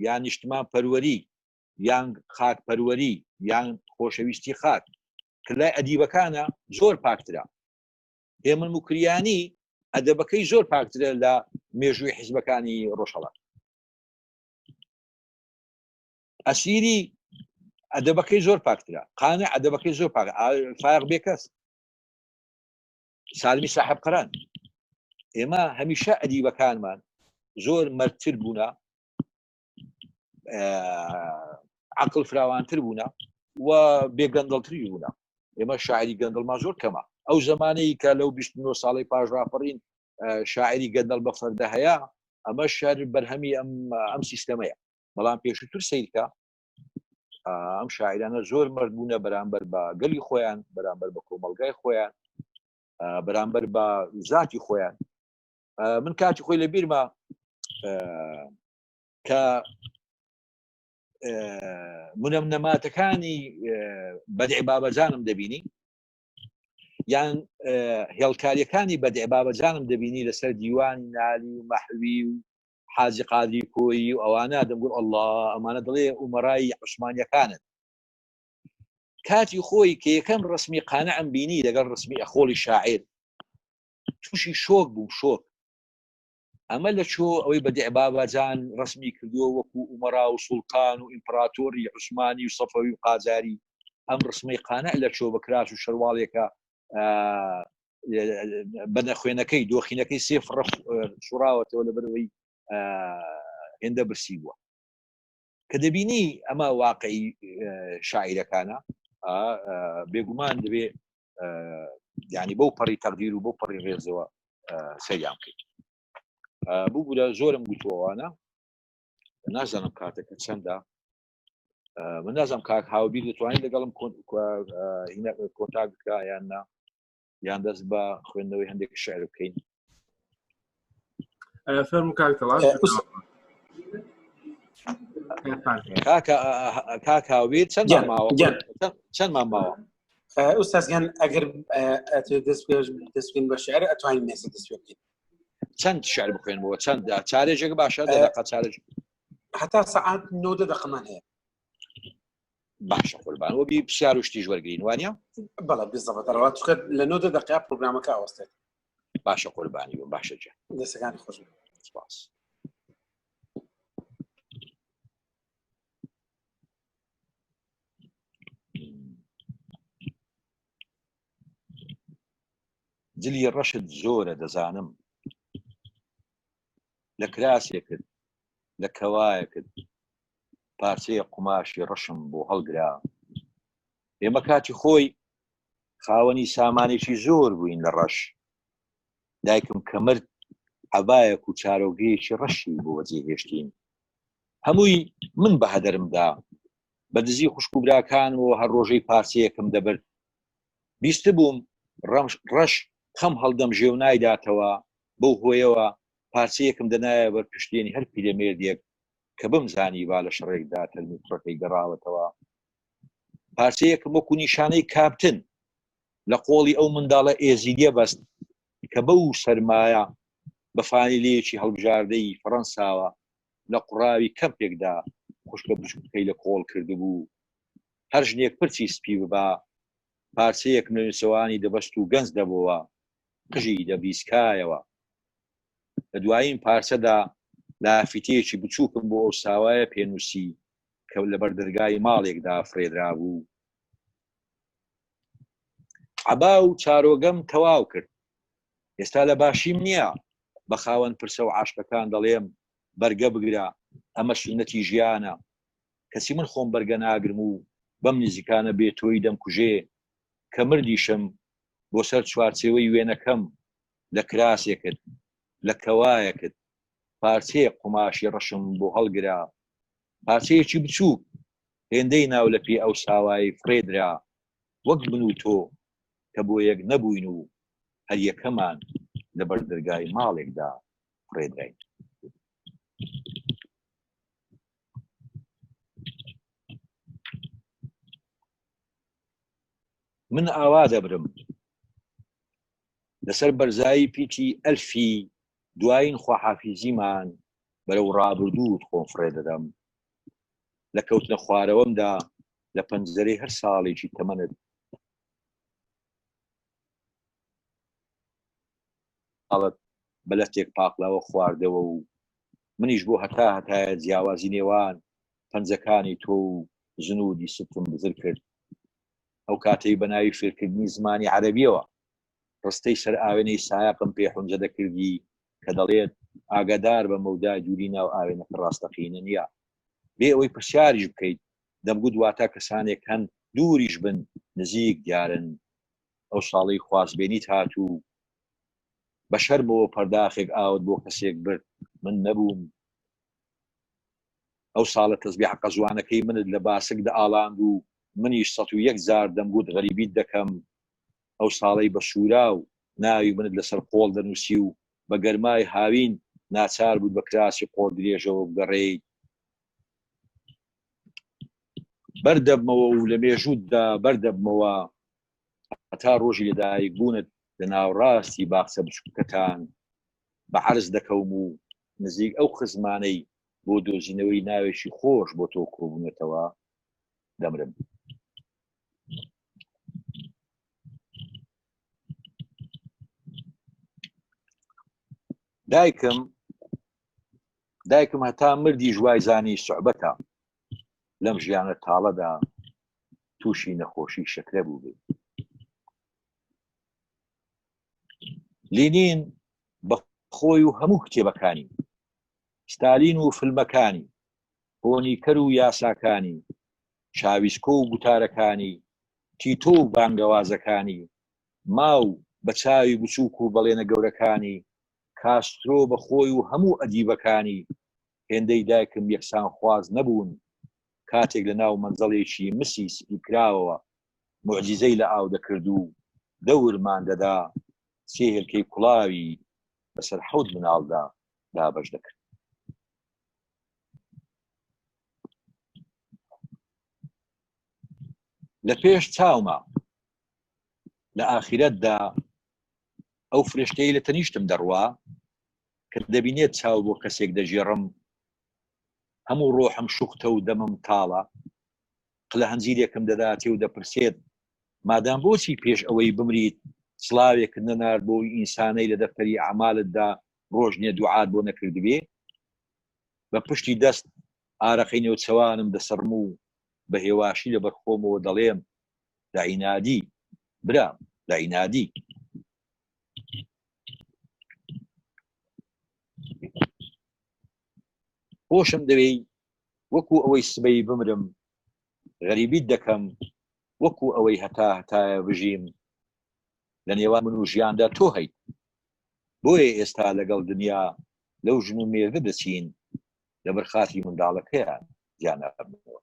یان نیشتمان پەروەری یان خاک پەروەری یان خۆشەویستی خاک کە لای ئەدیبەکانە زۆر پاکترە هێمن موکریانی ئەدەبەکەی زۆر پاکترە لە مێژووی حیزبەکانی ڕۆژهەڵات. ئەسیری ئەدەبەکەی زۆر پاکترە، قانع ئەدەبەکەی زۆر پاک، فایەق بێکەس، سالمی ساحب قەران. ئێمە هەمیشە ئەدیبەکانمان زۆر مەردتر بوونە، عقل فراوانتر بوونە و بێگەندەڵتری بوونە. ئێمە شاعری گەندەڵمان زۆر کەمە. ئەو زمانەی کە لەو 29 ساڵی پاش ڕاپەڕین شاعری گەندەڵ بە فەردە هەیە، ئەمە شار بەرهەمی ئەم ئەم سیستەمەیە. بەڵام پێشووتر سیرکە ئەم شاعرانە زۆر مرد بوونە بەرامبەر بە گەلی خۆیان، بەرامبەر بە کۆمەلگای خۆیان، بەرامبەر بە ذاتی خۆیان. من کاتی خۆی لە بیرمە کە منەم نەماتەکانی بەدع بابەجانم دەبینی یان هێڵکاریەکانی بەدع بابەجانم دەبینی لەسەر دیوانی نالی و مەحوی و حاجی قادری کۆیی و ئەوانە، دەمگوت ئەڵڵا ئەمانە دەڵێ ئومەرای عوسمانیەکانن. کاتی خۆی کە یەکەم ڕسمی قانعم بینی لەگەڵ ڕسمی ئەخۆڵی شاعیر تووشی شۆک بووم، شۆک. ئەمە لە چۆ ئەوەی بەدیع باباجان ڕسمی کردووە وەکو ئومەرا و سوڵتان و ئیمپراتۆری عوسمانی و سەفەوی و قاجاری، ئەم ڕسمەی قانع لە چۆ بە کراس و شەرواڵێکە بە نەخوێنەکەی دۆخینەکەی سێ فڕە شوڕاوەتەوە لەبەرەوەی هێندە برسی بووە. کە دەبینی ئەمە واقعی شاعیرەکانە، بێگومان دەبێ ینی بەو پەڕی تەقدیر و بۆ پەڕی ڕێزەوە سەریان بکەیت. ببوورە زۆرم گوتووانە، نازانم کاتەکە چەندە. من نازانم کاک هاوبیر دەتوانین لەگەڵم کۆنتاک بکە یان نا، یان دەست بە خوێندنەوەی هەندێک شعر بکەین. فەرموو کاک تەڵاش. کاک هاوبیر چەند ماوە؟ چەندمان ماوە؟ ئوستاز گیان ئەگەر دەست دەست بکەین بە شعر ئەتوانین ئێستا دەست پێ بکەین. چەند شعر بخوێنمەوە؟ چەند چارێژێک باشە؟ دەقە چارێژ هەتا سەعات 9 دەقەمان هەیە. باشە قوربان، وەبی پرسیار و شتیش وەرگین وانە؟ بەڵێ بزەبەت دەڕات، چونکە لە 9 دەقەیە پرۆگرامەکە ئەوەستێت. باشە قوربانی بم، باشە جا. دەستەکانی خۆش بێت. سپاس. جلی ڕەشت زۆرە دەزانم، لە کراسێکت لە کەوایەکت پارچەیە قوماشی ڕەشم بۆ هەڵگرا. ئێمە کاتی خۆی خاوەنی سامانێکی زۆر بووین لە ڕەش. دایکم کە مرد عەبایەک و چارۆگەیەکی ڕەشی بۆ بەجێهێشتین. هەمووی من بە هەدەرم دا. بە دزی خوشک و براکانمەوە هەر ڕۆژەی پارچەیەکم دەبرد. بیستبووم ڕەش خەم هەڵدەمژێ و نایداتەوە، بەو هۆیەوە پارچەیەکم دەنایە بەر پشتێنی هەر پیرەمێردێک کە بمزانیبا لە شەڕێکدا تەرمی کوڕەکەی گەڕاوەتەوە. پارچەیەکم وەکو نیشانەی کاپتن لە قۆڵی ئەو منداڵە ئێزیدیە بەست کە بەو سەرمایە بە فانیلەیەکی هەڵبژاردەی فەڕەنساوە لە قوڕاوی کەمپێکدا خوشکە بچووکەکەی لە کۆڵ کردبوو. هەر ژنێک پرچی سپی ببا، پارچەیەکم لە نووسەوانی دەبەست و گەنج دەبۆوە، قژی دەبریسکایەوە. لە دوایین پارچەدا لافیتەیەکی بچووکم بۆ ئەو ساوایە پێنووسی کە لە بەردەرگای ماڵێکدا فڕێدرابوو. عەبا و چارۆگەم تەواو کرد. ئێستا لە باشیم نییە. بە خاوەن پرسە و عاشقەکان دەڵێم بەرگە بگرە، ئەمە سوننەتی ژیانە. کەچی من خۆم بەرگە ناگرم و بەم نزیکانە بێ تۆی دەمکوژێ، کە مردیشم بۆ سەر چوارچێوەی وێنەکەم لە کراسێکت، لە کەوایەکت، پارچەیەک قوماشی ڕەشم بۆ هەڵگرە، پارچەیەکی بچووک، هێندەی ناو لەپی ئەو ساوایەی فڕێ درا، وەک من و تۆ کە بۆ یەک نەبووین و هەر یەکەمان لە بەر دەرگای ماڵێکدا فڕێ دراین. من ئاوا دەبرم لەسەر بەرزایی پیتی ئەلفی دوایین خواحافیزیمان بەرەو ڕابردووت خۆم فڕێ دەدەم لە کەوتنە خوارەوەمدا لە پەنجەرەی هەر ساڵێکی تەمەنت حاڵت بە لەتێک پاقلاوە خواردەوە و منیش بۆ هەتا هەتایە جیاوازی نێوان پەنجەکانی تۆ و زنودی ستم بزر کرد. ئەو کاتەی بە ناوی فێرکردنی زمانی عەرەبیەوە ڕستەی سەر ئاوێنەی سایەقم پێ حونجە دەکردی کە دەڵێت ئاگادار بە مەودای دووری ناو ئاوێنەکە ڕاستەقینە نییە. بێ ئەوەی پرسیاریش بکەیت دەمگوت واتا کەسانێک هەن دووریش بن نزیک دیارن. ئەو ساڵەی خوازبێنیت هات و بە شەرمەوە پەرداخێک ئاوت بۆ کەسێک برد من نەبووم. ئەو ساڵە تەزبیحە قەزوانەکەی منت لە باسک دەئاڵاند و منیش 101 جار دەمگوت غەریبیت دەکەم. ئەو ساڵەی بە سووراو ناوی منت لەسەر قۆڵ دەنووسی و بە گەرمای هاوین ناچار بوویت بە کراسی قۆڵ درێژەوە بگەڕێیت. بەردەبمەوە و لە مێژووتدا بەردەبمەوە هەتا ڕۆژی لەدایکبوونت لە ناوڕاستی باخچە بچووکەکەتان بە عەرز دەکەوم و نزیک ئەو خزمانەی بۆ دۆزینەوەی ناوێکی خۆش بۆ تۆ کۆبوونەتەوە دەمرم. دایکم دایکم هەتا مردیش وای زانی سوعبەتە لەم ژیانە تاڵەدا تووشی نەخۆشی شەکرە بووبێ. لینین بە خۆی و هەموو کتێبەکانی، ستالین و فلمەکانی، هۆنیکەر و یاساکانی، چاویسکۆ و گوتارەکانی، تیتۆ و بانگەوازەکانی، ماو بە چاوی بچووک و بەڵێنە گەورەکانی، کاسترۆ بە خۆی و هەموو ئەدیبەکانی، هێندەی دایکم یەکسانخواز نەبوون، کاتێک لە ناو مەنزەڵێکی مسی سپیکراوەوە موعجیزەی لە ئاو دەکرد و دەورمان دەدا، سێ هێلکەی کوڵاوی بەسەر حەوت مناڵدا دابەش دەکرد. لە پێش چاوما لە ئاخیرەتدا ئەو فرێشتەی لە تەنیشتم دەڕوا کە دەبینێت چاو بۆ کەسێک دەگێڕم هەموو ڕۆحم شوختە و دەمم تاڵە قلە هەنجیرێکم دەداتێ و دەپرسێت مادام بۆچی پێش ئەوەی بمریت سڵاوێکت نەنارد بۆ ئینسانەی لە دەفتەری ئەعمالتدا ڕۆژ نیە دوعات بۆ نەکردبێ بە پشتی دەست ئارەقەی نێوچەوانم دەسڕم و بە هێواشی لەبەر خۆمەوە دەڵێم لە عینادی برام لە عینادی. خۆشم دەوێی وەکو ئەوەی سبەی بمرم غەریبیت دەکەم وەکو ئەوەی هەتا هەتایە بژیم لە نێوان من و ژیاندا تۆ هەیت بۆیە ئێستا لەگەڵ دنیا لەو ژن و مێردە دەچین لەبەر خاتی منداڵەکەیان جیانابنەوە.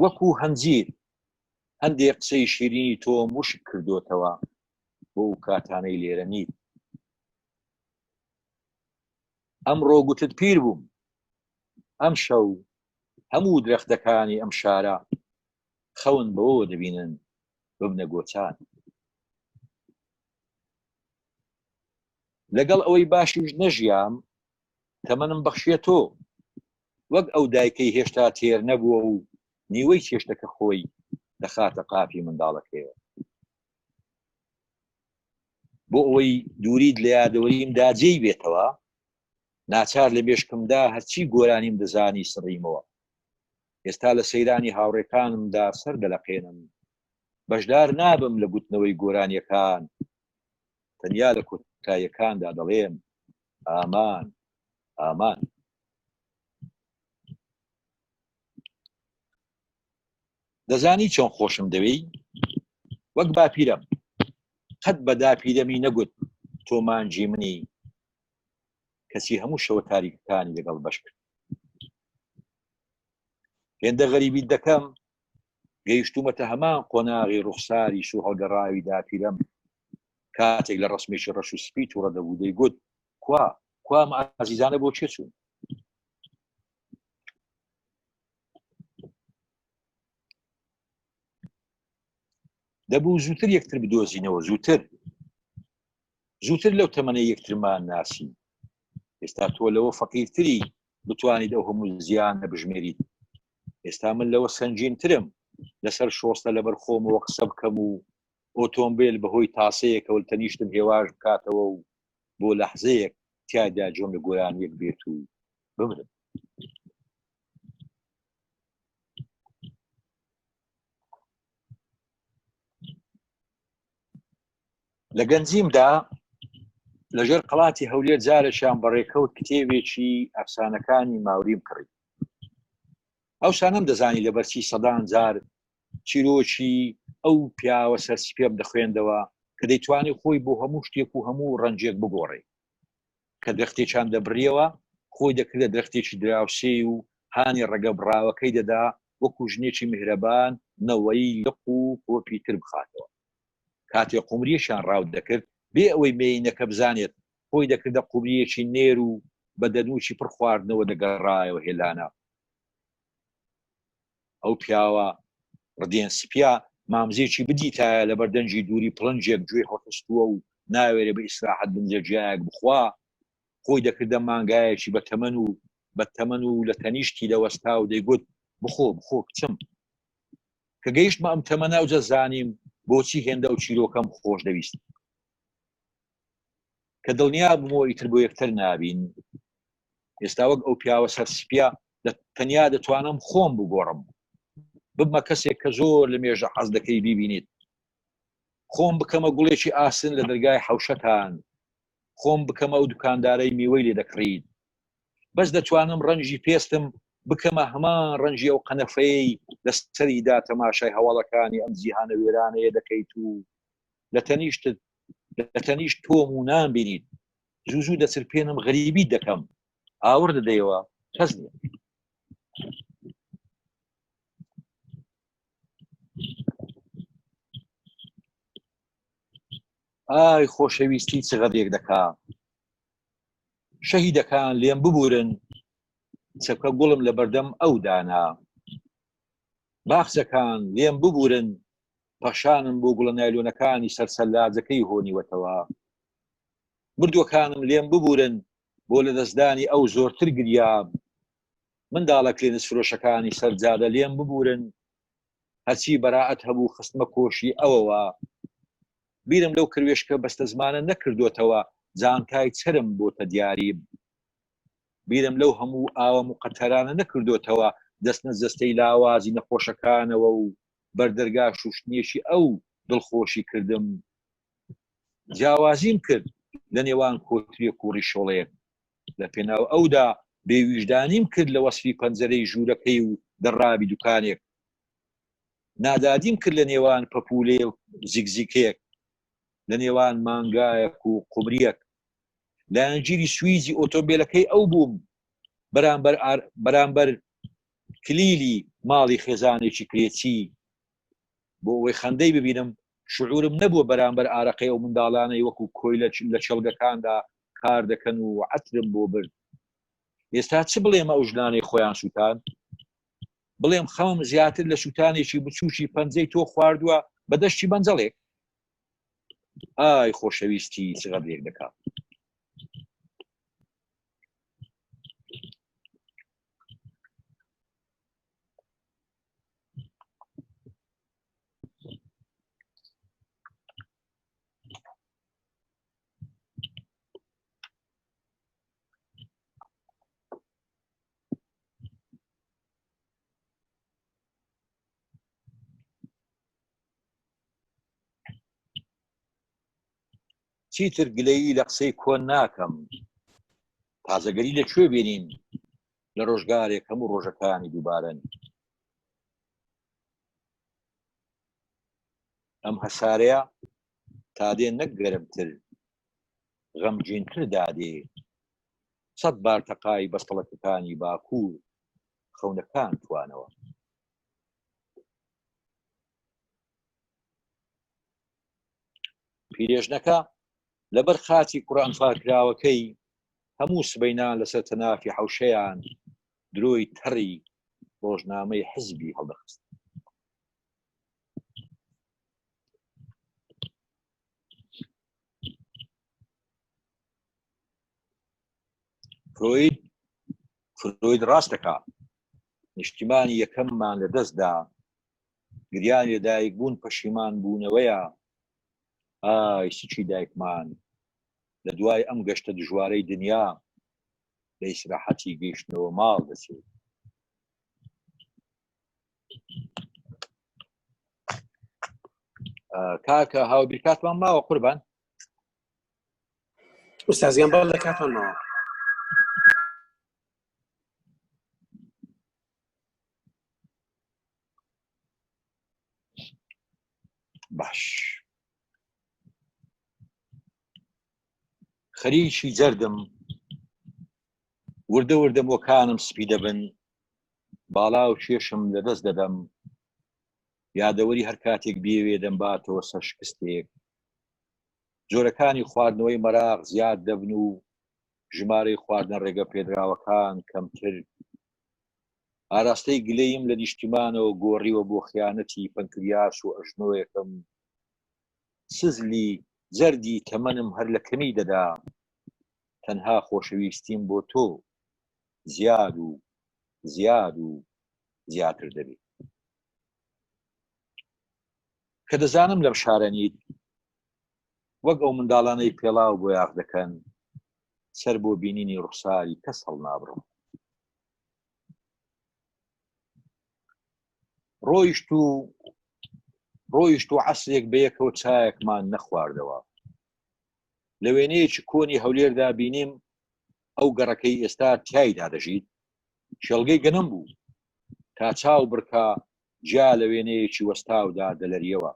وەکو هەنجیر هەندێ قسەی شیرینی تۆم وشک کردۆتەوە بۆ ئەو کاتانەی لێرە نیت. ئەمڕۆ گوتت پیر بووم. ئەمشەو هەموو درەختەکانی ئەم شارە خەون بەوەوە دەبینن ببنە گۆچان. لەگەڵ ئەوەی باشیش نەژیام، تەمەنم بەخشیە تۆ. وەک ئەو دایکەی هێشتا تێر نەبووە و نیوەی چێشتەکە خۆی دەخاتە قاپی منداڵەکەیەوە. بۆ ئەوەی دووریت لە یادەوەریمدا جێی بێتەوە، ناچار لە مێشکمدا هەرچی گۆرانیم دەزانی سڕیمەوە. ئێستا لە سەیرانی هاوڕێکانمدا سەر دەلەقێنم. بەشدار نابم لە گوتنەوەی گۆرانییەکان، تەنیا لە کۆتاییەکاندا دەڵێم. ئامان ئامان. دەزانی چۆن خۆشم دەوێی؟ وەک باپیرەم. قەت بە داپیرەمی نەگوت تۆ مانگی منی، کەچی هەموو شەوە تاریکەکانی لەگەڵ بەش کرد. هێندە غەریبیت دەکەم، گەیشتوومەتە هەمان قۆناغی ڕوخساری سوورهەڵگەڕاوی داپیرەم، کاتێک لە ڕەسمێکی ڕەش و سپی تووڕە دەبوو دەیگوت، کوا، کوا ئەم ئازیزانە بۆ کێ چوون؟ دەبوو زووتر یەکتر بدۆزینەوە زووتر زووتر لەو تەمەنەی یەکترمان ناسی ئێستا تۆ لەوە فەقیرتری بتوانیت ئەو هەموو زیانە بژمێریت ئێستا من لەوە سەنگینترم لەسەر شۆستە لەبەر خۆمەوە قسە بکەم و ئۆتۆمبیل بەهۆی تاسەیەکەوە تەنیشتم هێواش بکاتەوە و بۆ لەحزەیەک تیادا جۆم لە گۆرانیەک بێت و بمرم. لە گەنجیمدا لەژێر قەڵاتی هەولێر جارێکیان بەڕێکەوت کتێبێکی ئەفسانەکانی ماوریم کڕی. ئەوسا نەمدەزانی لەبەرچی سەدان جار چیرۆکی ئەو پیاوە سەرسپیەم دەخوێندەوە کە دەیتوانی خۆی بۆ هەموو شتێک و هەموو ڕەنجێک بگۆڕێ. کە درەختێکیان دەبڕیەوە خۆی دەکردە درەختێکی دراوسێی و هانی ڕەگە بڕاوەکەی دەدا وەکو ژنێکی میهرەبان نەوەی لق و پۆپی تر بخاتەوە. کاتێ قومرییەکیان ڕاو دەکرد بێ ئەوەی مێینەکە بزانێت خۆی دەکردە قومرییەکی نێر و بە دەنووکی پڕ خواردنەوە دەگەڕایەوە هێلانە. ئەو پیاوە ڕدێن سپیە مامزێکی بدیتایە لەبەر دەنگی دووری پڵنجێک گوێی هەڵخستووە و ناوێرێ بە ئیسراحەت بنجەگیایەک بخوا، خۆی دەکردە مانگایەکی بە تەمەن و بە تەمەن و لە تەنیشتی دەوەستا و دەیگوت بخۆ بخۆ کچم. کە گەیشتمە ئەم تەمەنە ئەوجە زانیم بۆچی هێندە ئەو چیرۆکەم خۆش دەویست. کە دڵنیا بوومەوە ئیتر بۆ یەکتر نابین، ئێستا وەک ئەو پیاوە سەرسپیە تەنیا دەتوانم خۆم بگۆڕم، ببمە کەسێک کە زۆر لە مێژە حەز دەکەی بیبینیت، خۆم بکەمە گوڵێکی ئاسن لە دەرگای حەوشەتان، خۆم بکەمە ئەو دوکاندارەی میوەی لێ دەکڕیت. بەس دەتوانم ڕەنگی پێستم بکەمە هەمان ڕەنگی ئەو قەنەفەیەی لە سەریدا تەماشای هەواڵەکانی ئەم جیهانە وێرانەیە دەکەیت و لە تەنیشتت لە تەنیشت تۆم و نامبینیت. زوو زوو دەچرپێنم غەریبیت دەکەم ئاوڕ دەدەیەوە کەس نییە. ئای خۆشەویستی چ غەدرێک دەکا شەهیدەکان لێم ببورن چەپکە گوڵم لە بەردەم ئەو دانا باخچەکان لێم ببورن پەخشانم بۆ گوڵە نایلۆنەکانی سەر سەلاجەکەی هۆنیوەتەوە مردووەکانم لێم ببورن بۆ لەدەستدانی ئەو زۆرتر گریام منداڵە کلێنس فرۆشەکانی سەر جادە لێم ببورن هەرچی بەرائەت هەبوو خستمە کۆشی ئەوەوە بیرم لەو کروێشکە بەستەزمانە نەکردۆتەوە جانتای چەرم بۆتە دیاریم بیرم لەو هەموو ئاوە موقەتەرانە نەکردۆتەوە دەستنە جەستەی لاوازی نەخۆشەکانەوە و بەردەرگا شوشتنیەکی ئەو دڵخۆشی کردم جیاوازیم کرد لە نێوان کۆترێک و ڕیشۆڵێک لە پێناو ئەودا بێویژدانیم کرد لە وەسفی پەنجەرەی ژوورەکەی و دەڕابی دوکانێک نادادیم کرد لە نێوان پەپوولەیە و زیکزیکەیەک لە نێوان مانگایەک و قومریەک لایەنگیری سویزی ئۆتۆمبیلەکەی ئەو بووم بەرامبەر بەرامبەر کلیلی ماڵی خێزانێکی کرێچی بۆ ئەوەی خەندەی ببینم شعورم نەبووە بەرامبەر ئارەقەی ئەو منداڵانەی وەکو کۆیلە لە چێڵگەکاندا کار دەکەن و عەترم بۆ برد ئێستا چ بڵێم ئەو ژنانەی خۆیان سووتان بڵێم خەمم زیاتر لە سووتانێکی بچووکی پەنجەی تۆ خواردووە بە دەشتی بەنجەڵێک ئای خۆشەویستی چ غەدرێک دەکات چیتر گلەیی لە قسەی کۆن ناکەم. تازەگەری لە کوێ بێنین لە ڕۆژگارێک هەموو ڕۆژەکانی دووبارەن؟ ئەم هەسارەیە تا دێ نەک گەرمتر غەمگینتر دادێ سەد بارتەقای بەستەڵەکەکانی باکوور خەونەکان توانەوە. پیرێژنەکە لەبەر خاچی کوڕە ئەنفالکراوەکەی هەموو سبەینان لەسەر تەنافی حەوشەیان درۆی تەڕی ڕۆژنامەی حزبی هەڵدەخست. فرۆید فرۆید ڕاست دەکا نیشتیمانی یەکەممان لە دەستدا گریان لەدایک بوون پەشیمان بوونەوەیە ئای سکی دایکمان لە دوای ئەم گەشتە دژوارەی دنیا لە ئیسراحەتی گەیشتنەوە ماڵ دەچێت. کاکە هاوبیر کاتمان ماوە قوربان ئوستازیان بەڵ لە کاتمان ماوە باش خەریکی جەردم وردە وردە مۆکانم سپی دەبن باڵا و کێشم لەدەست دەدەم یادەوەری هەر کاتێک بێوێ دەمباتەوە سەر شکستێک جۆرەکانی خواردنەوەی مەراق زیاد دەبن و ژمارەی خواردنە ڕێگە پێدراوەکان کەمتر ئاراستەی گلەییم لە نیشتیمانەوە گۆڕیوە بۆ خیانەتی پەنکریاس و ئەژنۆیەکم. سزلی زەردی تەمەنم هەر لە کەمی دەدا، تەنها خۆشەویستیم بۆ تۆ زیاد و زیاد و زیاتر دەبێ. کە دەزانم لەم شارە نیت، وەک ئەو منداڵانەی پێڵاو بۆیاخ دەکەن، سەر بۆ بینینی ڕوخساری کەس هەڵنابڕم. ڕۆیشت و ڕۆیشت و عەسرێک بەیەکەوە چایەکمان نەخواردەوە لە وێنەیەکی کۆنی هەولێردا بینیم ئەو گەڕەکەی ئێستا تایدا دەژیت کێڵگەی گەنم بوو تا چاو بڕکا جیا لە وێنەیەکی وەستاودا دەلەریەوە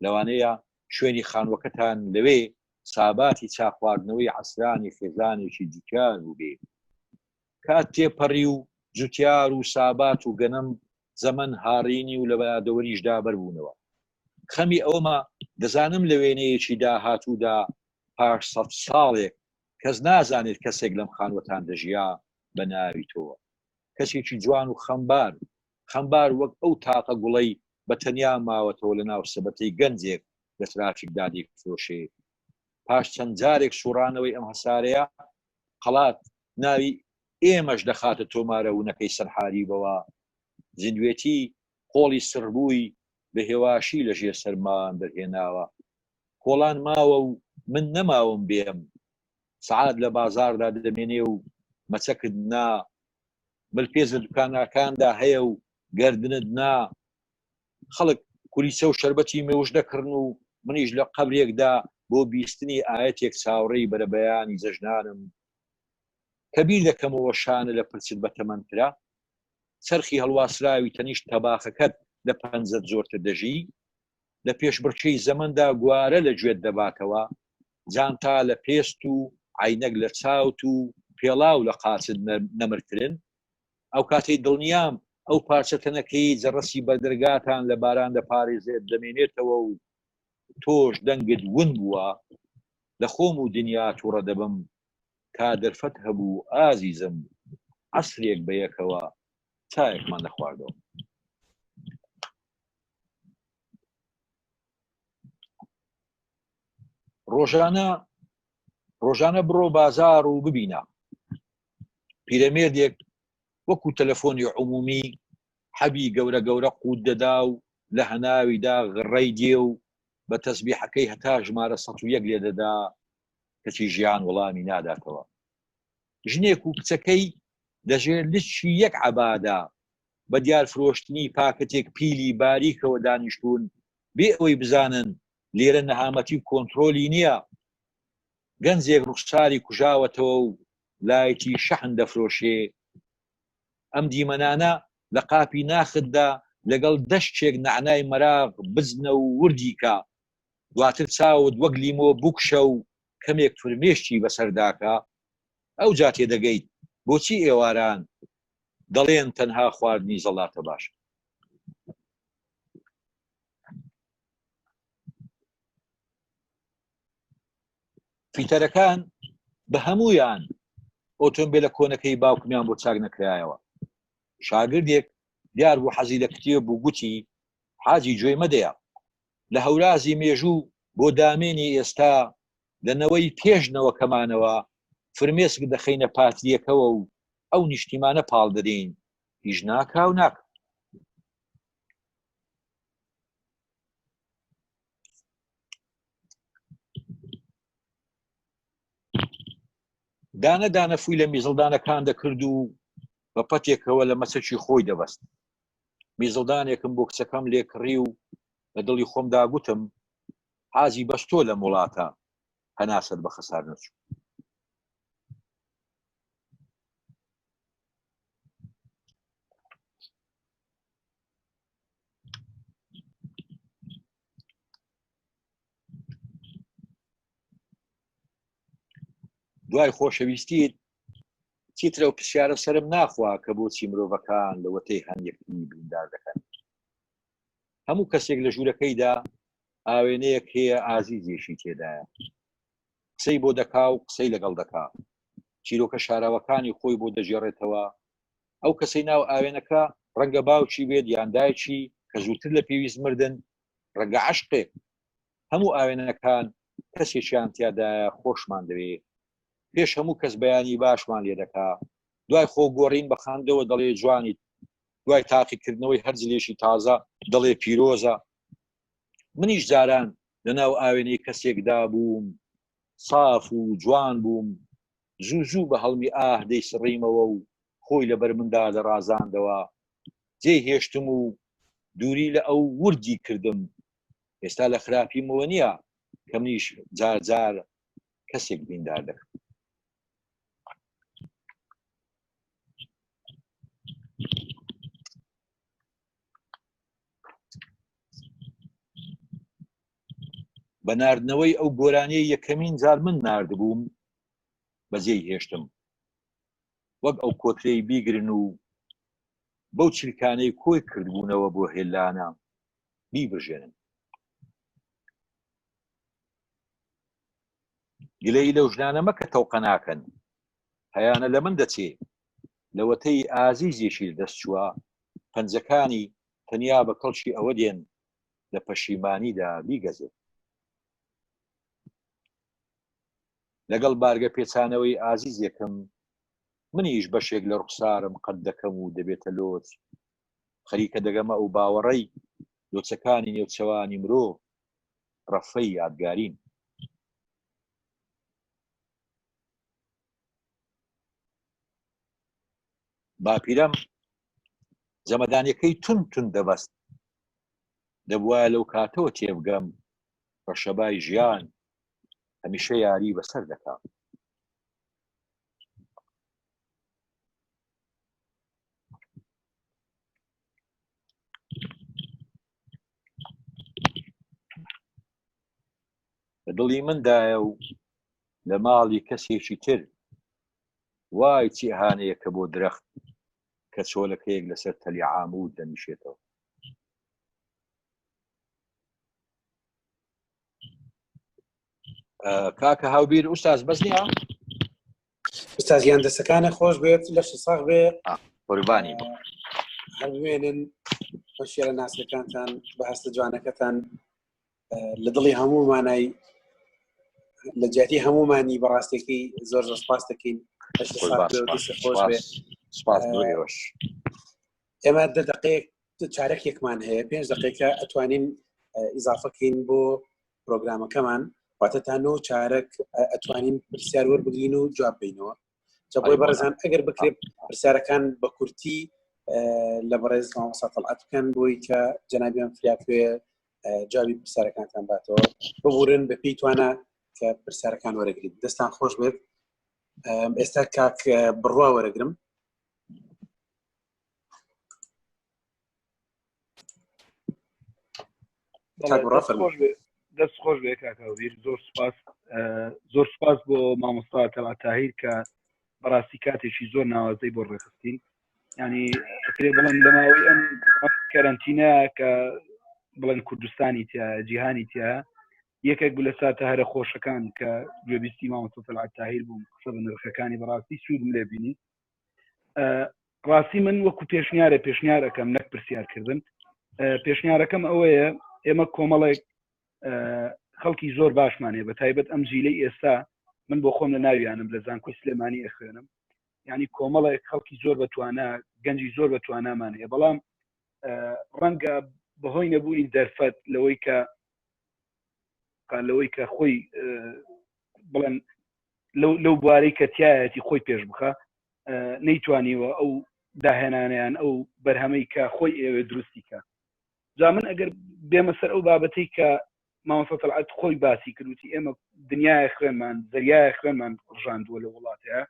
لەوانەیە شوێنی خانوەکەتان لەوێ ساباتی چا خواردنەوەی عەسرانی خێزانێکی جوتیار بووبێ کات تێپەڕی و جوتیار و سابات و گەنم زەمەن هاڕینی و لە یادەوەریشدا بەربوونەوە. خەمی ئەوەمە دەزانم لە وێنەیەکی داهاتوودا پاش سەد ساڵێک کەس نازانێت کەسێک لەم خانووەتان دەژیا بە ناوی تۆوە. کەسێکی جوان و خەمبار، خەمبار وەک ئەو تاقە گوڵەی بە تەنیا ماوەتەوە لە ناو سەبەتەی گەنجێک لە ترافیکدا دەیفرۆشێ. پاش چەند جارێک سووڕانەوەی ئەم هەسارەیە، قەڵات ناوی ئێمەش دەخاتە تۆمارە ونەکەی سەنحاریبەوە. زیندوێتی قۆڵی سڕبووی بە هێواشی لە ژێر سەرمان دەرهێناوە. کۆڵان ماوە و من نەماوم بێم. سەعات لە بازاڕدا دەمێنێ و مەچەکت نا. ملپێچ لە دوکاناکاندا هەیە و گەردنت نا. خەڵک کولیچە و شەربەتی مێوژ دەکڕن و منیش لە قەبرێکدا بۆ بیستنی ئایەتێک چاوەڕێی بەرەبەیانی جەژنانم. کە بیر دەکەمەوە شانە لە پرچت بەتەمەنترە، چەرخی هەڵواسراوی تەنیشت تەباخەکەت لە پەنجەت زۆرتر دەژی، لە پێشبڕکێی زەمەندا گوارە لە گوێت دەباتەوە، جانتا لە پێست و عەینەک لە چاوت و پێڵاو لە قاچت نەمرترن، ئەوکاتەی دڵنیام ئەو پارچە تەنەکەیەی جەڕەسی بەردەرگاتان لە باران دەپارێزێت دەمێنێتەوە و تۆش دەنگت ون بووە، لە خۆم و دنیا توڕە دەبم تا دەرفەت هەبوو ئازیزم عەسرێک بەیەکەوە چایەکمان دەخواردەوە. ڕۆژانە ڕۆژانە بڕۆ بازار و ببینە پیرەمێردێک وەکو تەلەفۆنی عمومی حەبی گەورە گەورە قووت دەدا و لە هەناویدا غڕەی دێ و بە تەسبیحەکەی هەتا ژمارە 101 لێ دەدا کەچی ژیان وەڵامی ناداتەوە ژنێک و کچەکەی دەژێر لچی یەک عەبادا بە دیار فرۆشتنی پاکەتێک پیلی باریکەوە دانیشتوون بێ ئەوەی بزانن لێرە نەهامەتی و کۆنترۆلی نییە گەنجێک ڕوخساری کوژاوەتەوە و. لایتی شەحن دەفرۆشێ. ئەم دیمەنانە لە قاپی ناختدا لەگەڵ دەشتێک نەعنای مەراغ بزنە و وردی کە، دواتر چاوت وەک لیمۆ بکشە و کەمێک فرمێشکی بەسەرداکە، ئەوجا تێدەگەیت بۆچی ئێواران دەڵێن تەنها خواردنی زەڵاتە باشە. فیتەرەکان بە هەموویان ئۆتۆمبیلە کۆنەکەی باوکمیان بۆ چاک نەکرایەوە. شاگردێک دیار بوو حەزی لە کتێب بوو گوتی حاجی گوێی مەدەیە. لە هەورازی مێژوو بۆ دامێنی ئێستا لە نەوەی پێش نەوەکەمانەوە فرمێسک دەخەینە پاترییەکەوە و ئەو نیشتیمانە پاڵ دەدەین هیچ ناکا و ناکا. دانە دانە فووی لە میزڵدانەکان دەکرد و بە پەتێکەوە لە مەچەکی خۆی دەبەست. میزڵدانێکم بۆ کچەکەم لێکڕی و لە دڵی خۆمدا گوتم حاجی بەس تۆ لەم وڵاتە هەناسەت بە خەسار نەچوو. دوای خۆشەویستیت چیتر ئەو پرسیارە سرم ناخوا کە بۆچی مرۆڤەکان لەوەتەی هەن یەکتری بریندار دەکەن. هەموو کەسێک لە ژوورەکەیدا ئاوێنەیەک هەیە ئازیزێکی تێدایە، قسەی بۆ دەکا و قسەی لەگەڵ دەکا، چیرۆکە شاراوەکانی خۆی بۆ دەگێڕێتەوە. ئەو کەسەی ناو ئاوێنەکە ڕەنگە باوکی بێت یان دایکی کە زووتر لە پێویست مردن، ڕەنگە عەشقێک. هەموو ئاوێنەکان کەسێکیان تیادایە خۆشمان دەوێ، پێش هەموو کەس بەیانی باشمان لێ دەکا، دوای خۆ گۆڕین بە خەندەوە دەڵێ جوانیت، دوای تاقیکردنەوەی هەر جلێکی تازە دەڵێ پیرۆزە. منیش جاران لەناو ئاوێنەی کەسێکدا بووم، ساف و جوان بووم، زوو زوو بە هەڵمی ئاه دەیسڕیمەوە و خۆی لەبەر مندا دەڕازاندەوە. جێی هێشتم و دووری لە ئەو وردی کردم. ئێستا لە خراپیمەوە نییە کە منیش جار جار کەسێک بریندار دەکەم. بە ناردنەوەی ئەو گۆرانیە یەکەمین جار من ناردبووم بەجێی هێشتم وەک ئەو کۆترەی بیگرن و بەو چرکانەی کۆی کردبوونەوە بۆ هێلانە بیبرژێنن. گلەیی لەو ژنانە مەکە تەوقە ناکەن، هەیانە لە من دەچێ، لەوەتەی ئازیزێکی لەدەست چووە، پەنجەکانی تەنیا بە کەڵکی ئەوە دێن لە پەشیمانیدا بیگەزێت. لەگەڵ بارگە پێچانەوەی ئازیزێکم، منیش بەشێک لە ڕوخسارم قەت دەکەم و دەبێتە لۆچ. خەریکە دەگەمە ئەو باوەڕەی لۆچەکانی نێوچەوانی مرۆڤ ڕەفەی یادگارین. باپیرەم جەمەدانیەکەی توند توند دەبەست. دەبوایە لەو کاتەوە تێبگەم ڕەشەبای ژیان هەمیشە یاری بەسەر دەکا. لە دڵی مندایە و لە ماڵی کەسێکی تر وای چی ئەهانەیەکە بۆ درەخت کە چۆلەکەیەک لەسەر تەلی عامود دەنیشێتەوە. کاکە هاوبیر ئوستاز بەس نییە؟ ئوستاز گیان دەسەکانە خۆش بێت لەش ساغ بێ قوربانی بم. هەر بمێنن بە شێرە ناسەکانتان بە هەستە جوانەکەتان لە دڵی هەموو مانای لە جیاتی هەمومانی بەڕاستێکی زۆر زۆر سپاس دەکەین خۆش بێ سپاس بۆ ئێوەش. ئێمە دە دقەیەک چارەکێکمان هەیە پێنج دقیقە ئەتوانین ئیزافەکەین بۆ پرۆگرامەکەمان واتە تا نۆ چارەک ئەتوانین پرسیار وەربگرین و جواب بینەوە جا بۆی بەڕێزان ئەگەر بکرێت پرسیارەکان بە کورتی لە بەڕێز مامۆستا تەڵعەت بکەن بۆی کە جەنابیان فریاکوێ جوابی پرسیارەکانتان باتەوە ببورن بە پێی توانە کە پرسیارەکان وەرەگریت دەستان خۆش بێت. ئێستا کاک بڕوا وەرەگرم. دەست خۆش بێ کاکاویر زۆر سپاس زۆر سپاس بۆ مامۆستا تەلا تاهیر کە بەڕاستی کاتێکی زۆر ناوازەی بۆ ڕێخستین ینی ئەکرێ بڵێم لە ماوەی ئەم کەرەنتینە کە بڵێن کوردستانی تیا جیهانی تیا یەکێک بوو لە ساتە هەرە خۆشەکان کە گوێبیستی مامۆستا تەلعەت تاهیر بووم قسە بە نرخەکانی بەڕاستی سوودم لێ بینی ڕاستی من وەکو پێشنیارە پێشنیارەکەم نەک پرسیارکردن پێشنیارەکەم ئەوەیە ئێمە کۆمەڵێک خەڵکی زۆر باشمان هەیە بە تایبەت ئەم جیلەی ئێستا من بۆ خۆم لە ناویانم لە زانکۆی سلێمانی ئەخوێنم ینی کۆمەڵێک خەڵکی زۆر بەتوانە گەنجی زۆر بە توانامان هەیە بەڵام ڕەنگە بەهۆی نەبوونی دەرفەت لەوەی کە لەوەی کە خۆی بڵێن لەو بوارەی کە تایەتی خۆی پێش بخە نەیتوانیوە ئەو داهێنانیان ئەو بەرهەمەی کە خۆی ئێوێ دروستی کە جا من ئەگەر بێمە سەر ئەو بابەتەی کە مامۆستا تەلعەت خۆی باسی کردوتی ئێمە دنیای خوێنمان زەریای خوێنمان ڕژاندووە لە وڵاتەیە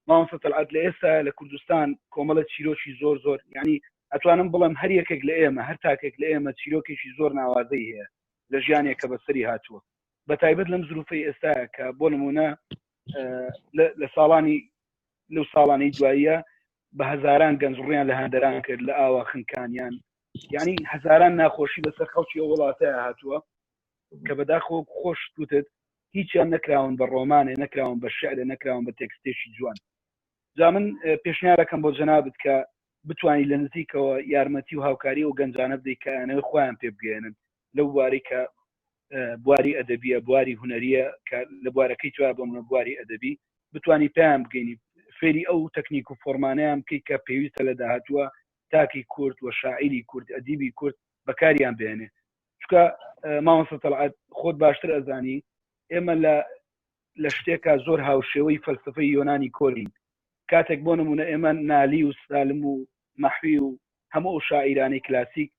مامۆستا تەلعەت لە ئێستا لە کوردستان کۆمەڵە چیرۆکی زۆر زۆر ینی ئەتوانم بڵێم هەر یەکێک لە ئێمە هەر تاکێک لە ئێمە چیرۆکێکی زۆر ناوازەی هەیە لە ژیانێک کە بەسەری هاتووە بە تایبەت لەم زروفەی ئێستا کە بۆ نمونە لە ساڵانی لەو ساڵانەی دواییە بە هەزاران گەنج ڕویان لە هەندەران کرد لە ئاوا خنکانیان یعنی هەزاران ناخۆشی بەسەر خەڵکی ئەو وڵاتە هاتووە کە بەداخەوە خۆش وتت هیچیان نەکراون بە ڕۆمانێ نەکراون بە شعرێ نەکراون بە تێکستێکی جوان جا من پێشنیارەکەم بۆ جەنابت کە بتانی لە نزیکەوە یارمەتی و هاوکاری و گەنجانە بدەیت کە ئەنەوە خۆیان پێ بگەێنن لەو بواری کە بواری ئەدەبیە بواری هونەریە کە لە بوارەکەی تو بۆ منە بواری ئەدەبی بتانی پێیان بگەینی فێری ئەو تەکنیک و فۆرمانیان بکەیت کە پێویستە لە داهاتووە تاکی کورد و شاعیری کورد ئەدیبی کورد بەکاریان بێنێ چکە مامۆستا تەڵعەت خۆت باشتر ئەزانی ئێمە لە لە شتێکا زۆر هاوشێوەی فەلسفەی یۆنانی کۆنین کاتێک بۆ نمونە ئێمە نالی و سالم و مەحوی و هەموو ئەو شاعیرانەی کلاسیک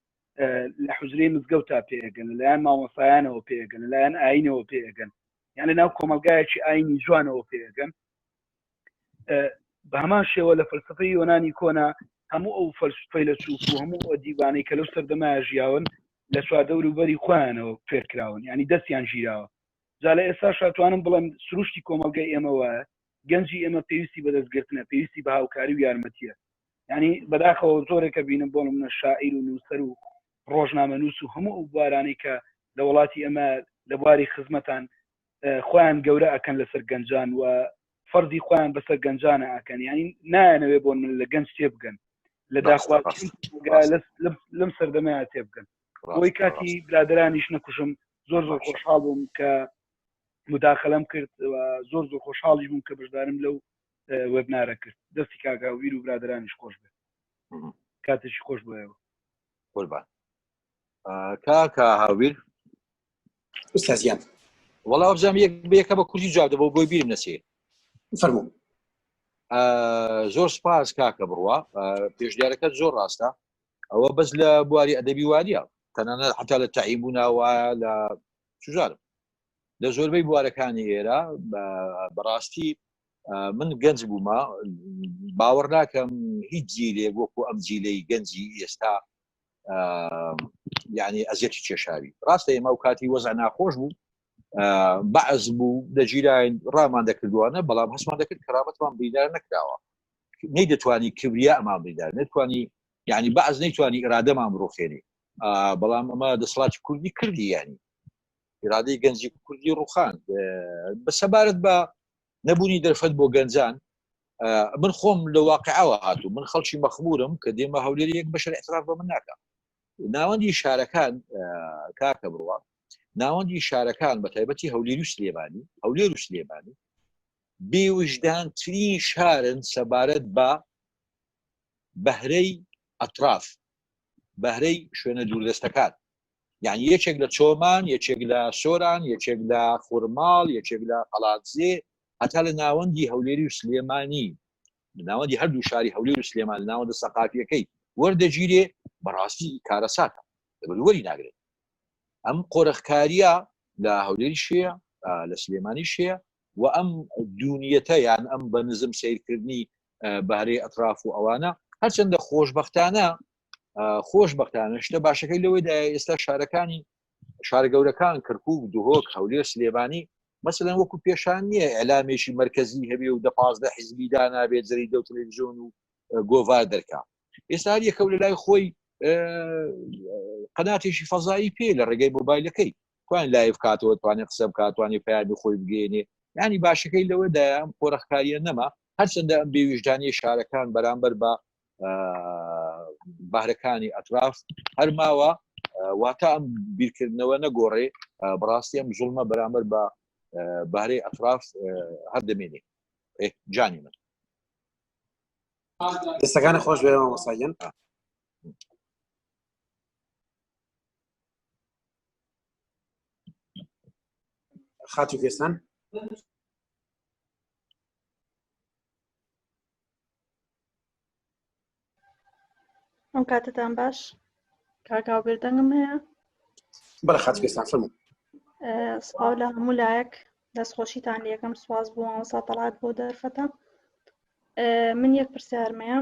لە حوجرەی مزگەوتا پێگەن لەلایەن مامۆسایانەوە پێگەن لەلایەن ئاینەوە پێگەن یان لە ناو کۆمەلگایەکی ئاینی جوانەوە پێگەن بە هەمان شێوە لە فەلسفەی یۆنانی کۆنا هەموو ئەو فەیلەسوف و هەموو ئەدیبانەی کە لەو سەردەمایە ژیاون لە چواردەور و بەری خۆیانەوە فێرکراون ینی دەستیان ژیراوە جا لە ئێستا شاتوانم بڵێم سروشتی کۆمەلگای ئێمە وایە گەنجی ئێمە پێویستی بەدەستگرتنە پێویستی بە هاوکاری و یارمەتیە ینی بەداخەوە زۆرێکە بینم بۆ منە شاعیر و نووسەر و ڕۆژنامەنووس و هەموو ئەو بوارانەی کە لە وڵاتی ئەمە لە بواری خزمەتان خۆیان گەورە ئەکەن لەسەر گەنجان و فەرزی خۆیان بەسەر گەنجانە ئەکەن یعنی نایەنەوێ بۆ من لە گەنج تێبگەن لە داخوا لەم سەردەمەیە تێبگەن بۆی کاتی برادرانیش نەکوژم زۆر زۆر خۆشحاڵ بووم کە مداخلم کرد زۆر زۆر خۆشحاڵیش بووم کە بەشدارم لەو وێبنارە کرد دەستی کاکا ویر و برادرانیش خۆش بێت کاتێکی خۆش بۆیەوە قوربان کاکە هاویر ئوستازیان وەڵا بزانام یەک بەیەکە بە کوردی جواب دەبەوە بۆی بیرم نەچێ فەرموو زۆر سپاس کاکە بڕوا پێشدارەکە زۆر ڕاستە ئەوە بەس لە بواری ئەدەبی واریە تەنانەت حتا لە تەعیم بووناوە لە چزارم لە زۆربەی بوارەکانی ئێرە بەڕاستی من گەنج بوومە باوەڕ ناکەم هیچ جیلێک وەکو ئەم جیلەی گەنجی ئێستا یعنی ئەزیەتی کێشاوی ڕاستە ئێمە و کاتی وەزع ناخۆش بوو بەعز بوو دەگیراین ڕامان دەکردوانە بەڵام هەستمان دەکرد کەرامەتمان بریندار نەکراوە نەی دەتوانی کبریا ئەمان بریندار نەتوانی یعنی بەعز نەیتوانی ئرادەمان بڕوخێنی بەڵام ئەمە دەسەڵاتی کوردی کردی ینی ئرادەی گەنجی کوردی ڕوخان بە سەبارەت بە نەبوونی دەرفەت بۆ گەنجان من خۆم لە واقعەوە هاتوو من خەڵکی مەخمورم کە دێمە هەولێر یەک بەشەر اعتراف بە من ناکە ناوەندی شارەکان کاکە بڕوا ناوەندی شارەکان بە تایبەتی هەولێر و سلێمانی هەولێر و سلێمانی بێوژدانترین شارن سەبارەت بە بەهرەی ئەتراف بەهرەی شوێنە دووردەستەکان یعنی یەکێک لە چۆمان یەکێک لە سۆران یەکێک لە خورماڵ یەکێک لە قەڵادزێ هەتا لە ناوەندی هەولێری و سلێمانی ناوەندی هەردوو شاری هەولێر و سلێمان لە ناوەندە سەقافیەکەی وەردەگیرێ بەڕاستی کارەساتە لەبەر وەری ناگرێت ئەم قۆرخکاریە لە هەولێری شەیە لە سلێمانی شەیە. و ئەم دونیەتە یان ئەم بە نزم سیرکردنی بەهرەی ئەتراف و ئەوانە هەرچەندە خۆشببختانە خۆشببختانە شتە باشەکەی لەوەیدا ئێستا شارەکانی شارە گەورەکان کەرکک دهۆک هەولێر سلێمانی مەسەلەن وەکو پێشان نییە ئەلامێکی مرکزی هەبێ و دە پازدە حیزبی دانابێت جەریدە و تەلەڤیزیۆن و گۆڤار دەرکا ئێستا هەر یەکەو لە لای خۆی قەناتێکی فەزایی پێ لە ڕێگەی مۆبایلەکەی توان live کاتەوە توانێت قسە بکات توانێت پەیامی خۆی بگەێنێ ینی باشەکەی لەوەدایە ئەم قۆرەخکاریە نەما هەرچەندە ئەم بێویژدانی شارەکان بەرامبەر بە بەهرەکانی ئەتراف هەرماوە واتە ئەم بیرکردنەوە نەگۆڕێ بەڕاستی ئەم زوڵمە بەرامبەر بە بەهرەی ئەتراف هەر دەمێنێ جانی من دەستەکانە خۆش بێ مامۆستا گیان. خاتوو کوێستان ئەم کاتتان باش کاک هاوبێر دەنگم هەیە بەڵێ خاتوو کوێستان فەرموو سڵاو لە هەموو لایەک دەستخۆشیتان لەکەم سواز بۆ مامۆستا تەڵات بۆ دەرفەتە من یەک پرسیارمەیە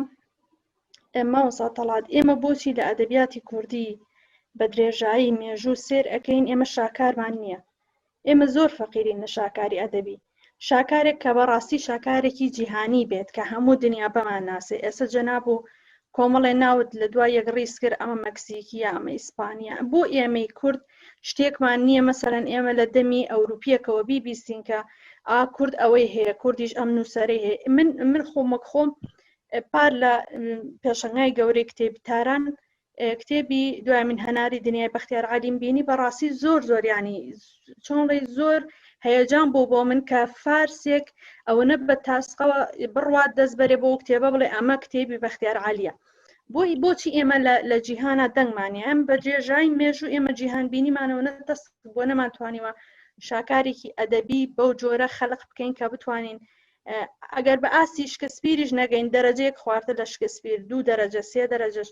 مامۆستا تەڵات ئێمە بۆچی لە ئەدەبیاتی کوردی بە درێژایی مێژوو سێر ئەەکەین ئێمە شاکارمان نییە ئێمە زۆر فەقیرین لە شاکاری ئەدەبی. شاکارێک کە بەڕاستی شاکارێکی جیهانی بێت کە هەموو دنیا بەمان ناسێ. ئێستا جەناب و کۆمەڵێ ناوت لە دوای یەک ڕیز کرد ئەمە مەکسیکیە ئەمە ئیسپانیە بۆ ئێمەی کورد شتێکمان نییە مەسەلەن ئێمە لە دەمی ئەوروپیەکەوە بیبیستین کە ئا کورد ئەوەی هەیە کوردیش ئەم نووسەرەی هەیە من من خۆم وەک خۆم پار لە پێشەنگای گەورەی کتێبی تاران کتێبی دوای من هەناری دنیای بەختیار عەلیم بینی بەڕاستی زۆر زۆر ینی چۆن ڕێ زۆر هەیەجان بۆ بۆ من کە فارسێک ئەوەنە بە تاسقەوە بڕوات دەست بەرێ بۆ کتێبە بڵێ ئەمە کتێبی بەختیار عالیە بۆی بۆچی ئێمە لە جیهانە دەنگمانی ئەم بە درێژای مێژوو ئێمە جیهان بینیمانەوە نە دەست بۆ نەمانتوانیوە شاکارێکی ئەدەبی بەو جۆرە خەلق بکەین کە بتوانین ئەگەر بە ئاستی شکسپیریش نەگەین دەرەجەیەک خوارتر لە شکسپیر دوو دەرەجە سێ دەرەجەش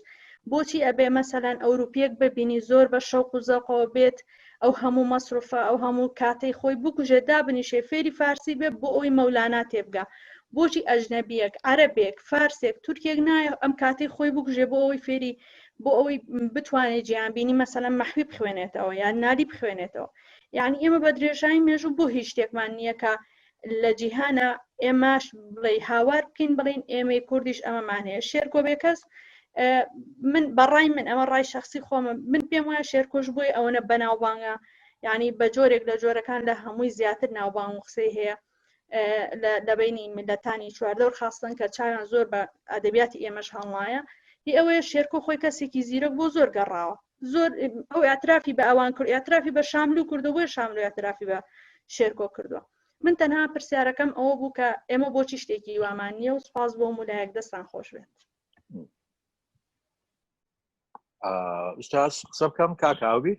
بۆچی ئەبێ مەسەلەن ئەوروپیەک ببینی زۆر بە شەوق و زەوقەوە بێت ئەو هەموو مەسروفە ئەو هەموو کاتەی خۆی بکوژێ دابنیشێ فێری فارسی بێ بۆ ئەوی مەولانا تێبگا بۆچی ئەجنەبیەک عەرەبێک فارسێک تورکێک نایە ئەم کاتەی خۆی بکوژێ بۆ ئەوەی فێری بۆ ئەوەی بتوانێت جیان بینی مەسەلەن مەحوی بخوێنێتەوە یان نالی بخوێنێتەوە یعنی ئێمە بە درێژایی مێژوو بۆ هیچ شتێکمان نییە کە لە جیهانە ئێماش بڵێ هاوار بکەین بڵین ئێمەی کوردیش ئەمەمان هەیە شێرکۆ بێکەس من بەڕای من ئەمە ڕای شخصی خۆمە من پێم وایە شێرکۆش بۆی ئەوەنە بەناوبانگە یعنی بە جۆرێک لە جۆرەکان لە هەمووی زیاتر ناوبانگ و قسەی هەیە لە بینی میلەتانی چواردەور خاستن کە چاویان زۆر بە ئەدەبیاتی ئێمەش هەڵنایە هی ئەوەیە شێرکۆ خۆی کەسێکی زیرەک بۆ زۆر گەڕاوە زۆر ئەو اعترافی بە ئەوان کرد اعترافی بە شاملو کردو بۆی شاملو اعترافی بە شێرکۆ کردووە من تەنها پرسیارەکەم ئەوە بوو کە ئێمە بۆچی شتێکی وامان نییە و سپاس بۆ مولایەک دەستان خۆش بێت ئوستاز قسە بکەم کاکاوی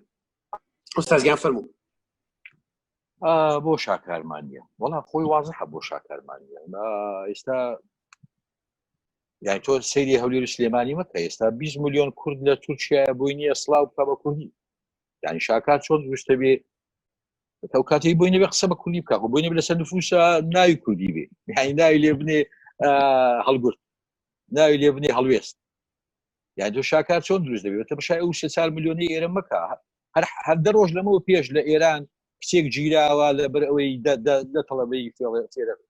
ئوستاز گیان فەرموو بۆ شاکارمان نییە وەڵا خۆی وازحە بۆ شاکارمان نییە ئێستا یانی تۆ سەیری هەولێر و سلێمانی مەکە ئێستا 20 میلیۆن کورد لە تورکیا بۆی نییە سڵاو بکە بە کوردی یعنی شاکار چۆن دروستە بێ ئەو کاتەی بۆی نەبێ قسە بە کوردی بکە بۆی نەبێ لەسەر نفوسە ناوی کوردی بێ یعنی ناوی لێ بنێ هەڵگرت ناوی لێ بنێ هەڵوێست یان تۆ شاکار چۆن دروست دەبێت تەماشای ئەو سێ چار میلیۆنی ئێرە مەکە هەر هەر دە ڕۆژ لەمەوە پێش لە ئێران کچێک گیراوە لەبەر ئەوەی دە تەڵەبەی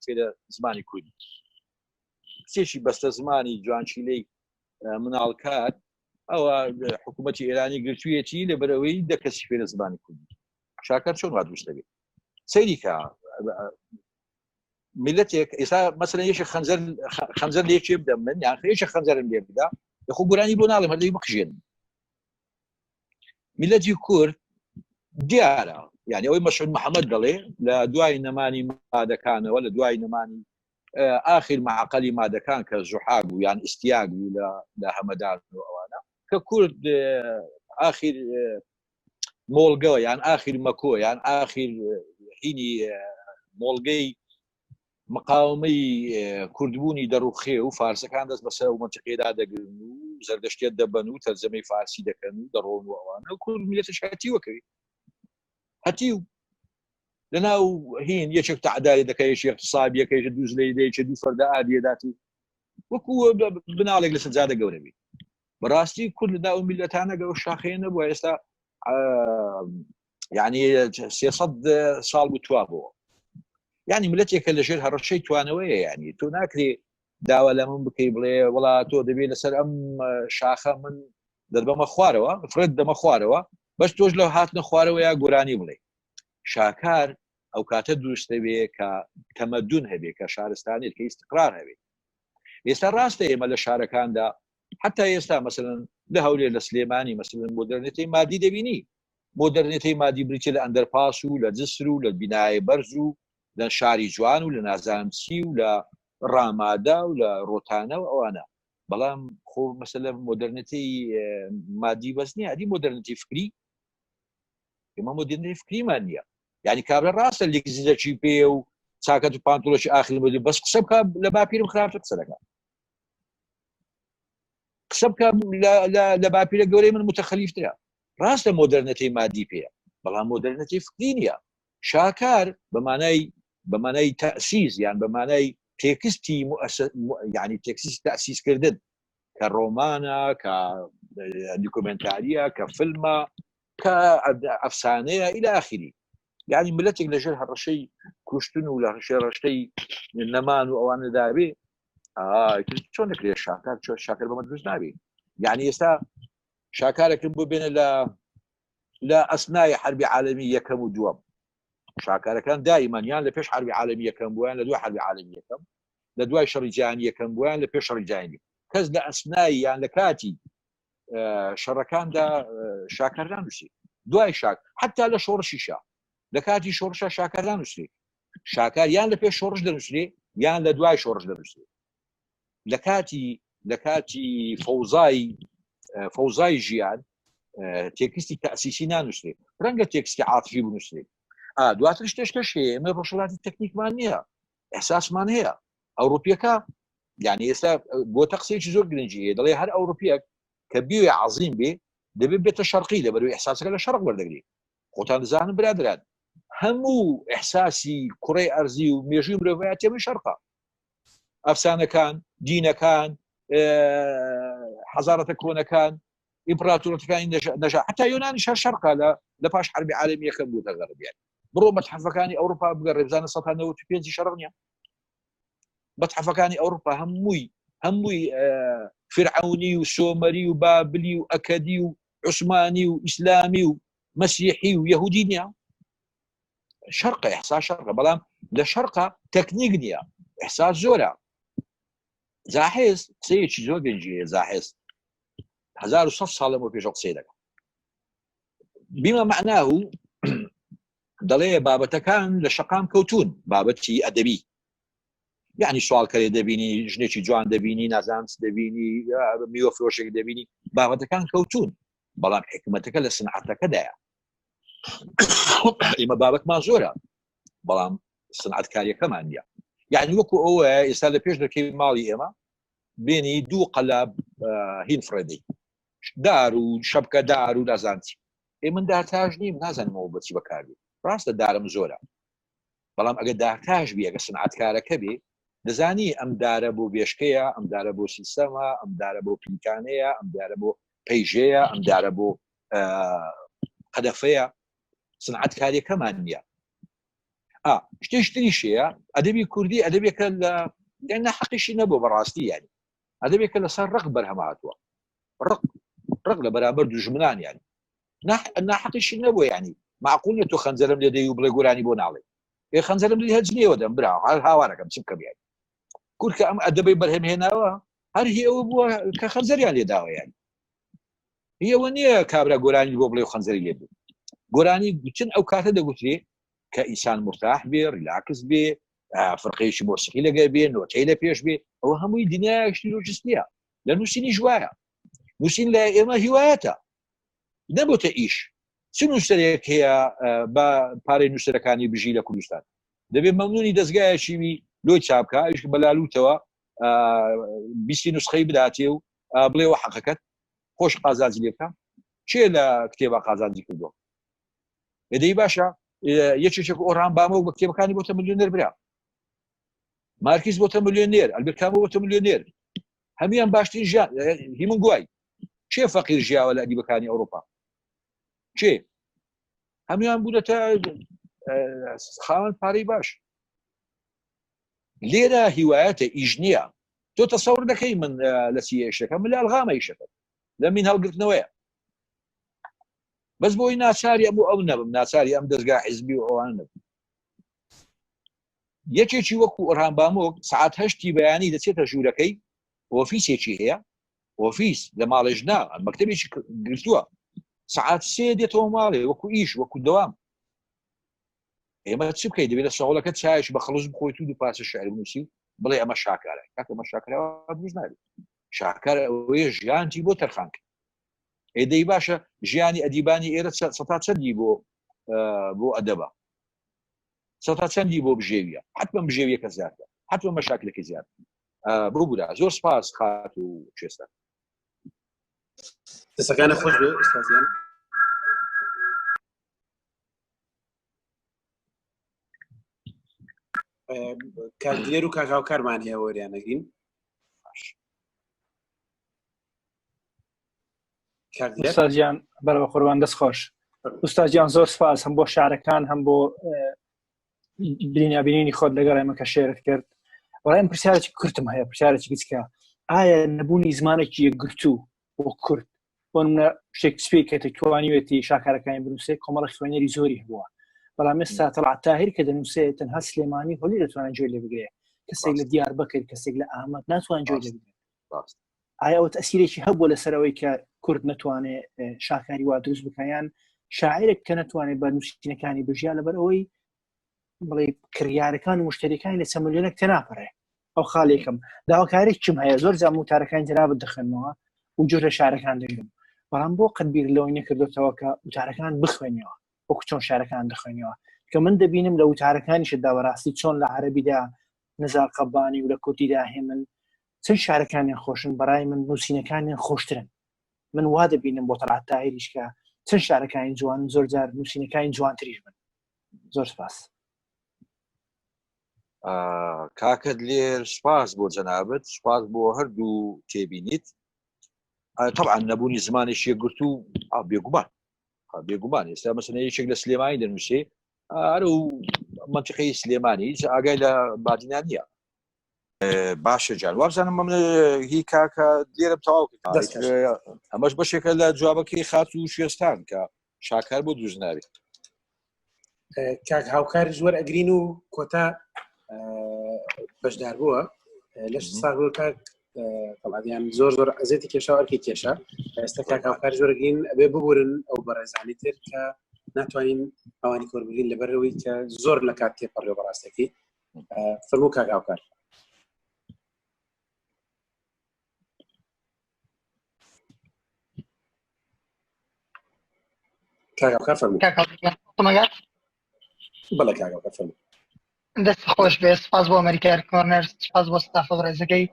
فێرە زمانی کوردی کچێکی بەستە زمانی جوانچیلەی مناڵکار ئەوە حکوومەتی ئێرانی گرتوویەتی لەبەرەوەی دە کەسی فێرە زمانی کوردی شاکار چۆن وا دروست دەبێت سەیریکە میلەتێک ئێستا مەسەلەن یەکی خەنجەر خەنجەر لە یەکێ بدەم من یان یەکی خەنجەرم لێ بدا لەخۆ گۆرانی بۆ ناڵێم هەردەی بکژێن میلەتی کورد دیارە یعنی ئەوەی مەسعود محەممەد دەڵێ لە دوای نەمانی مادەکانەوە لە دوای نەمانی ئاخیر معقلی مادەکان کە زوحاک بوو یان ئیسیاگ بوو لە لە هەمەدان و ئەوانە کە کورد ئاخیر مۆڵگە یان ئاخیر مەکۆ یان ئاخیر هینی مۆڵگەی مقاومەی کوردبوونی دەڕوخێ و فارسەکان دەست بەسەر و منطقێدا دەگرن و زەردەشتێت دەبن و تەرجەمەی فارسی دەکەن و دەڕۆن و ئەوانە و کورد میلەتش هەتیوەکەوی هەتیو. لە ناو هین یەکێک تعدای دەکە یەکی اقتصابیەکەی دوو زلەی دەیەکی دوو فەردە ئادیەداتی وەکو بناڵێک لەسەر جادە گەورە بی بەڕاستی کورد لە ناو میلەتانە گەور شاخەیە نەبووە ئێستا یعنی 300 ساڵ بوو توا بووە یعنی ملەتێکە لەژێر هەڕەشەی توانەوەیە یعنی تۆ ناکرێ داوا لە من بکەی بڵێ وڵا تۆ دەبێت لەسەر ئەم شاخە من دەربەمە خوارەوە فرێت دەمە خوارەوە بەس تۆش لە هاتنە خوارەوە یا گۆرانی بڵێ شاکار ئەو کاتە دروست دەبێ کە تەمەدون هەبێ کە شارستانیت کە ئیستقرار هەبێ ئێستا ڕاستە ئێمە لە شارەکاندا حتا ئێستا مەسەن لە هەولێر لە سلێمانی مەسەن مۆدرنێتی مادی دەبینی مۆدرنێتی مادی بریتە لە ئەندەرپاس و لە جسر و لە بینایە بەرز و لە شاری جوان و لە نازانسی و لە ڕامادا و لە ڕۆتانە و ئەوانە بەڵام خۆ مەسەلە مۆدرنێتی مادی بەس نییە ئەدی مۆدرنێتی فکری ئێمە مۆدرنێتی فکریمان نییە یعنی کابرا ڕاستە لیکزیزەکی پێ و چاکەت و پانتۆڵێکی ئاخری مۆدل بەس قسە بکە لە باپیرم خراپتر قسە دەکات قسە بکە لە باپیرە گەورەی من متەخەلیفترە ڕاستە مۆدرنەتی مادی پێیە بەڵام مۆدرنەتی فکری نییە شاکار بە مانای بە مانای تەسیز یان بە مانای تێکستی ینی تێکسی تەسیسکردن کە ڕۆمانە کە دیکۆمنتاریە کە فیلمە کە ئەفسانەیە ئیلە ئاخری یعنی ملەتێک لەژێر هەڕەشەی کوشتن و لە ڕشێ ڕشتەی نەمان و ئەوانە دابێ چۆن دەکرێت شاکار چۆن شاکر بەمە دروست نابێ یعنی ئێستا شاکارێکم بۆ بێنە لە لە ئەسنای حربی عالمی یەکەم و دووەم شاکارەکان دایمان یان لە پێش حربی عالمی یەکەم بوویان لە دوای حربی عالمی یەکەم لە دوای شەڕی جیهانی یەکەم بوویان لە پێش شەڕی جیهانی کەس لە ئەسنای یان لە کاتی شەڕەکاندا شاکار نانووسی دوای شاک حتا لە شۆڕشیشا لە کاتی شۆڕشە شاکار نانووسری شاکار یان لە پێش شۆڕش دەنووسری یان لە دوای شۆڕش دەنووسری لە کاتی لە کاتی فەوزای فەوزای ژیان تێکستی تەسیسی نانووسێ ڕەنگە تێکستی عاتفی بنووسێ دواتر شتێشکەش هەیە ئێمە ڕۆژهڵاتی تەکنیکمان نییە ئەحساسمان هەیە ئەوروپیەکە یعنی ئێستا بۆ تەقسێکی زۆر گرنگی هەیە دەڵێ هەر ئەوروپیەک کە بیوێ عظیم بێ دەبێت بێتە شەرقی لە بەروی ئەحساسەکە لە شەرق وەردەگری خۆتان دەزانن برادران هەموو ئەحساسی کوڕی ئەرزی و مێژوی مرۆڤایەتی من شەرقە ئەفسانەکان دینەکان حەزارەتە کۆنەکان ئیمپراتورەتەکانی نەژا حتا یۆنانی شەر شەرقا لە لە پاش حربی عالمی یەکەم بووتە غەربیان بڕۆ مەتحەفەکانی ئەوروپا بگەڕێ بزانە 1995 شەرق نییە مەتحەفەکانی ئەوروپا هەمووی هەمووی فرعونی و سۆمەری و بابلی و ئەکەدی و عوسمانی و ئیسلامی و مەسیحی و یەهودی نییە شەرقە ئەحسا شەرقە بەڵام لە شەرقە تەکنیک نییە ئەحساس زۆرە زاحێز قسەیەکی زۆر گەنجی زاحێز 1900 ساڵ لەمەوە پێشە قسەی دەکات بیمە معناه دەڵێ بابەتەکان لە شەقام کەوتون بابەتی ئەدەبی یعنی سوالکەرێ دەبینی ژنێکی جوان دەبینی نازانس دەبینی میوە فرۆشێک دەبینی بابەتەکان کەوتون بەڵام حکومەتەکە لە سنعەتەکەدایە ئێمە بابەتمان زۆرە بەڵام سنعەتکاریەکەمان نییە یعنی وەکو ئەوە ئێستا لە پێش دەکەی ماڵی ئێمە بێنی دوو قەلاب هین فڕێدەی دار و شەبکە دار و نازانچی ئێ من دارتاش نیم نازانمەوە بەچی بەکاربێ ڕاستە دارم زۆرە بەڵام ئەگە دارتاش بی ئەگە سنعەتکارەکە بێ دەزانی ئەم دارە بۆ بێشکەیە ئەم دارە بۆ سیستەمە ئەم دارە بۆ پلیکانەیە ئەم دارە بۆ پەیژەیە ئەم دارە بۆ قەدەفەیە سنعەتکاریەکەمان نییە شتێش تریشەیە ئەدەبی کوردی ئەدەبێکە لە لە حەقیشی نەبوو بەڕاستی یانی ئەدەبێکە لەسەر ڕق بەرهەماتوە ڕق ڕق لە بەرامبەر دوژمنان یانی ناحەقیشی نەبوو ینی معقول تۆ خەنجەرم لێ دەی و بڵێ گۆرانی بۆ ناڵێ ئێ خەنجەرم لێ هەر جنێوە دەم برا هەر هاوارەکەم چ بکەم یانی کورد کە ئەم ئەدەبەی بەرهەم هێناوە هەر هی ئەوە بووە کە خەنجەریان لێداوە یانی هی ئەوە نییە کابرا گۆرانی بۆ بڵێ و خەنجەری لێ بوو گۆرانی گوتن ئەو کاتە دەگوترێ کە ئینسان مرتاح بێ ریلاکس بێ فرقەیەکی مۆسیقی لەگەر بێ نۆتەی لە پێش بێ ئەوە هەمووی دنیایشتی لۆجستیە لە نووسینیش وایە نووسین لە ئێمە هیوایەتە نەبۆتە ئیش چ نووسەرێک هەیە بە پارەی نووسەرەکانی بژی لە کوردستان دەبێت مەمنونی دەستگایەکی لۆی چاپکە ئەوش بەلالوتەوە بیستی نسخەی بداتێ و بڵێەوە حەقەکەت خۆش قازانجی لێ بکە چێ لە کتێبە قازانجی کردووە ئێدەی باشە. یەکێک ئۆران بامەوە بە کتێبەکانی بۆتە ملیۆنێر برا مارکیز بۆتە ملیۆنێر ئەلبێر کامۆ بۆتە ملیۆنێر هەمویان باشترین ژیان هیمن گوای چێ فەقیر ژیاوە لە ئەدیبەکانی ئەوروپا چێ هەمویان بوونەتە خاوەن پارەی باش لێرە هیوایەتە ئیش نییە تۆ تەسەور دەکەی من لە چی ئێشەکە من لە ئەلغامە ئیشەکە لە من هەڵگرتنەوەیە بەس بۆی ناچاری ئەم و ئەو نەبم ناچاری ئەم دەستگا حزبی و ئەوان نەبم یەکێکی وەکو ئۆرهان بامۆک سعات هەشتی بەیانی دەچێتە ژوورەکەی ئۆفیسێکی هەیە ئۆفیس لە ماڵێش نا مەکتەبێکی گرتووە سعات سێ دێتەوە ماڵێ وەکو ئیش وەکو دەوام ئێمە چ بکەیت دەبێت لە سەوڵەکە چایش بە خەڵز بخۆیت و دوو پارچە شعر بنووسی و بڵێ ئەمە شاکارە کاکە ئەمە شاکارە دروست نابێت شاکار ئەوەیە ژیانتی بۆ تەرخان کرد ئێ دەی باشە ژیانی ئەدیبانی ئێرە سەتا چەندی بۆ بۆ ئەدەبە سەتا چەندی بۆ بژێویە حتمما بژێویەکە زیاتر حتمما مەشاکلەکە زیاتر ببورە زۆر سپاس خات و شێستا دەسەکانە خۆش بێ ئوستازیان کاک دلێر و کاک هاوکارمان هەیە وەریان نەگرین ئوستازیان بەرەوە قوربان دەست خۆش ئوستازیان زۆر سپاس هەم بۆ شارەکان هەم بۆ بینابینینی خۆت لەگەڵ ئێمە کە شێرت کرد وەڵام پرسیارێکی کورتم هەیە پرسیارێکی گچکە ئایا نەبوونی زمانێکی یەکگرتوو بۆ کورد بۆ نمونە شێکسپیر کە توانیوێتی شاکارەکانی بنووسێ کۆمەڵە خوێنەری زۆری هەبووە بەڵام ئێستا تەڵعەت تاهیر کە دەنووسێ تەنها سلێمانی هۆلی دەتوانێت گوێ لێ بگرێ کەسێک لە دیار بەکر کەسێک لە ئامەد ناتوان گوێ لێ بگرێت ئایا ئەوە تەسیرێکی هەبووە لەسەر ئەوەی کە کورد نەتوانێت شاکاری وا دروست بکەیان شاعرێک کە نەتوانێت بە نووسینەکانی بژیا لەبەر ئەوەی بڵێ کڕیارەکان و مشتریەکانی لە چەند ملیۆنێک تێناپەڕێ ئەو خاڵێکم داواکارێکم هەیە زۆر جام وتارەکان جنابت دەخوێنمەوە و جۆر لە شارەکان دەگرم بەڵام بۆ قەت بیر لەوەی نەکردوتەوە کە وتارەکان بخوێنیەوە وەکو چۆن شارەکان دەخوێنیەوە کە من دەبینم لە وتارەکانیشتدا بەڕاستی چۆن لە عەربیدا نزار قەبانی و لە کوردیدا هێمن چەند شارەکانیان خۆشن بەڕای من نووسینەکانیان خۆشترن من وا دەبینم بۆ تەڵعەت تاهیریش کە چەند شارەکانی جوان زۆر جار نووسینەکانی جوانتریش بن زۆر سپاس کاکە دلێر سپاس بۆ جەنابت سپاس بۆ هەردوو تێبینیت طبعا نەبوونی زمانێکی یەکگرتوو بێگومان بێگومان ئێستا مەسەلەن یەکێک لە سلێمانی دەنووسێ ئەرە و منطقەی سلێمانی هیچ ئاگای لە بادینان نییە باشە جان وابزانم من هی کاکە لێرە تەواو ئەمەش بەشێکە لە جوابەکەی خات و شێستان کە شاکار بۆ دروست نابێت کاک هاوکاری زۆر ئەگرین و کۆتا بەشدار بووە لەش ساغ کاک تەڵادیان زۆر زۆر ئەزێتی کێشا ئەرکی کێشا ئێستا کاک هاوکار زۆرگین ئەبێ ببورن ئەو بەڕێزانی تر کە ناتوانین ئەوانی کۆربگرین لەبەرەوەی کە زۆر لە کات تێپەڕێ بەڕاستەکەی فەرموو کاک هاوکار دەست خۆش بێ سپاس بۆ ئەمریکار کۆرنەر سپاس بۆ ستافە بەڕێزەکەی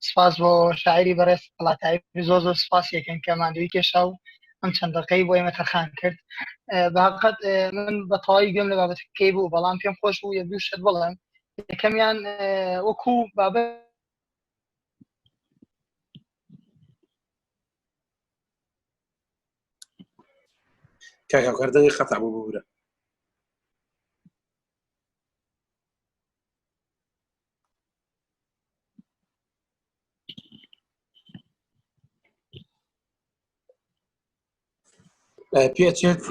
سپاس بۆ شاعری بەڕێز وڵاتایی زۆر زۆر سپاس یەکەن کە ماندووی کێشا و ئەم چەند دقەی بۆ ئێمە تەرخان کرد بەقەت من بە تەواوی گوێم لە بابەتەکەی بوو بەڵام پێم خۆش بوو یەک دوو شت بڵێم یەکەمیان وەکو بابەت کاک هاوکار دەنگی قەتع بوو ببورە پێچێت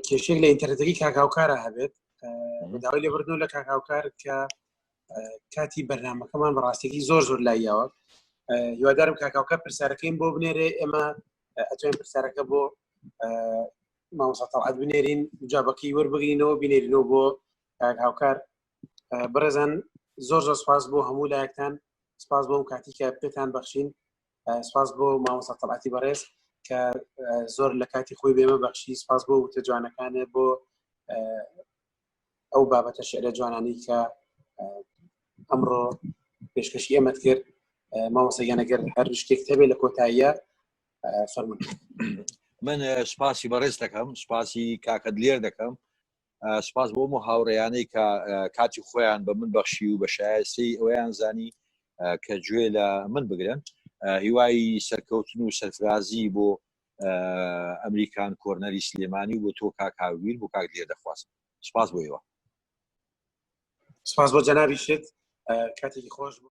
کێشێک لە ئینتەرنێتەکەی کاک هاوکارە هەبێت داوای لێبوردن لە کاک هاوکار کە کاتی بەرنمەکەمان بەڕاستێکی زۆر زۆر لاییەوە هیوادارم کاک هاوکار پرسیارەکەیم بۆ بنێرێ ئێمە ئەتوانین پرسیارەکە بۆ مامۆستا تەڵعەت بنێرین جوابەکەی وەربگرینەوە بینێرینەوە بۆ کاک هاوکار بەڕێزان زۆر زۆر سپاس بۆ هەموو لایەکتان سپاس بۆ کاتی کە پێتان بەخشین سپاس بۆ مامۆستا تەڵعەتی بەڕێز کە زۆر لە کاتی خۆی بێمە بەخشی سپاس بۆ وتە جوانەکانێ بۆ ئەو بابەتە شعرە جوانانی کە ئەمڕۆ پێشکەشی ئێمەت کرد مامۆستا گیان ئەگەر هەر شتێک هەبێ لە کۆتاییە فەرمونون من سپاسی بەڕێز دەکەم سپاسی کاکە دلێر دەکەم. سپاس بۆ هەموو هاوڕێیانەی کە کاتی خۆیان بە من بەخشی و بە شایستەی ئەوەیان زانی کە گوێ لە من بگرن. هیوای سەرکەوتن و سەرفرازی بۆ ئەمریکان کۆرنەری سلێمانی و بۆ تۆ کاک هاویر بۆ کاک دلێر دەخوازم. سپاس بۆ ئێوە. سپاس بۆ جەنابیشت کاتێکی خۆش بوو.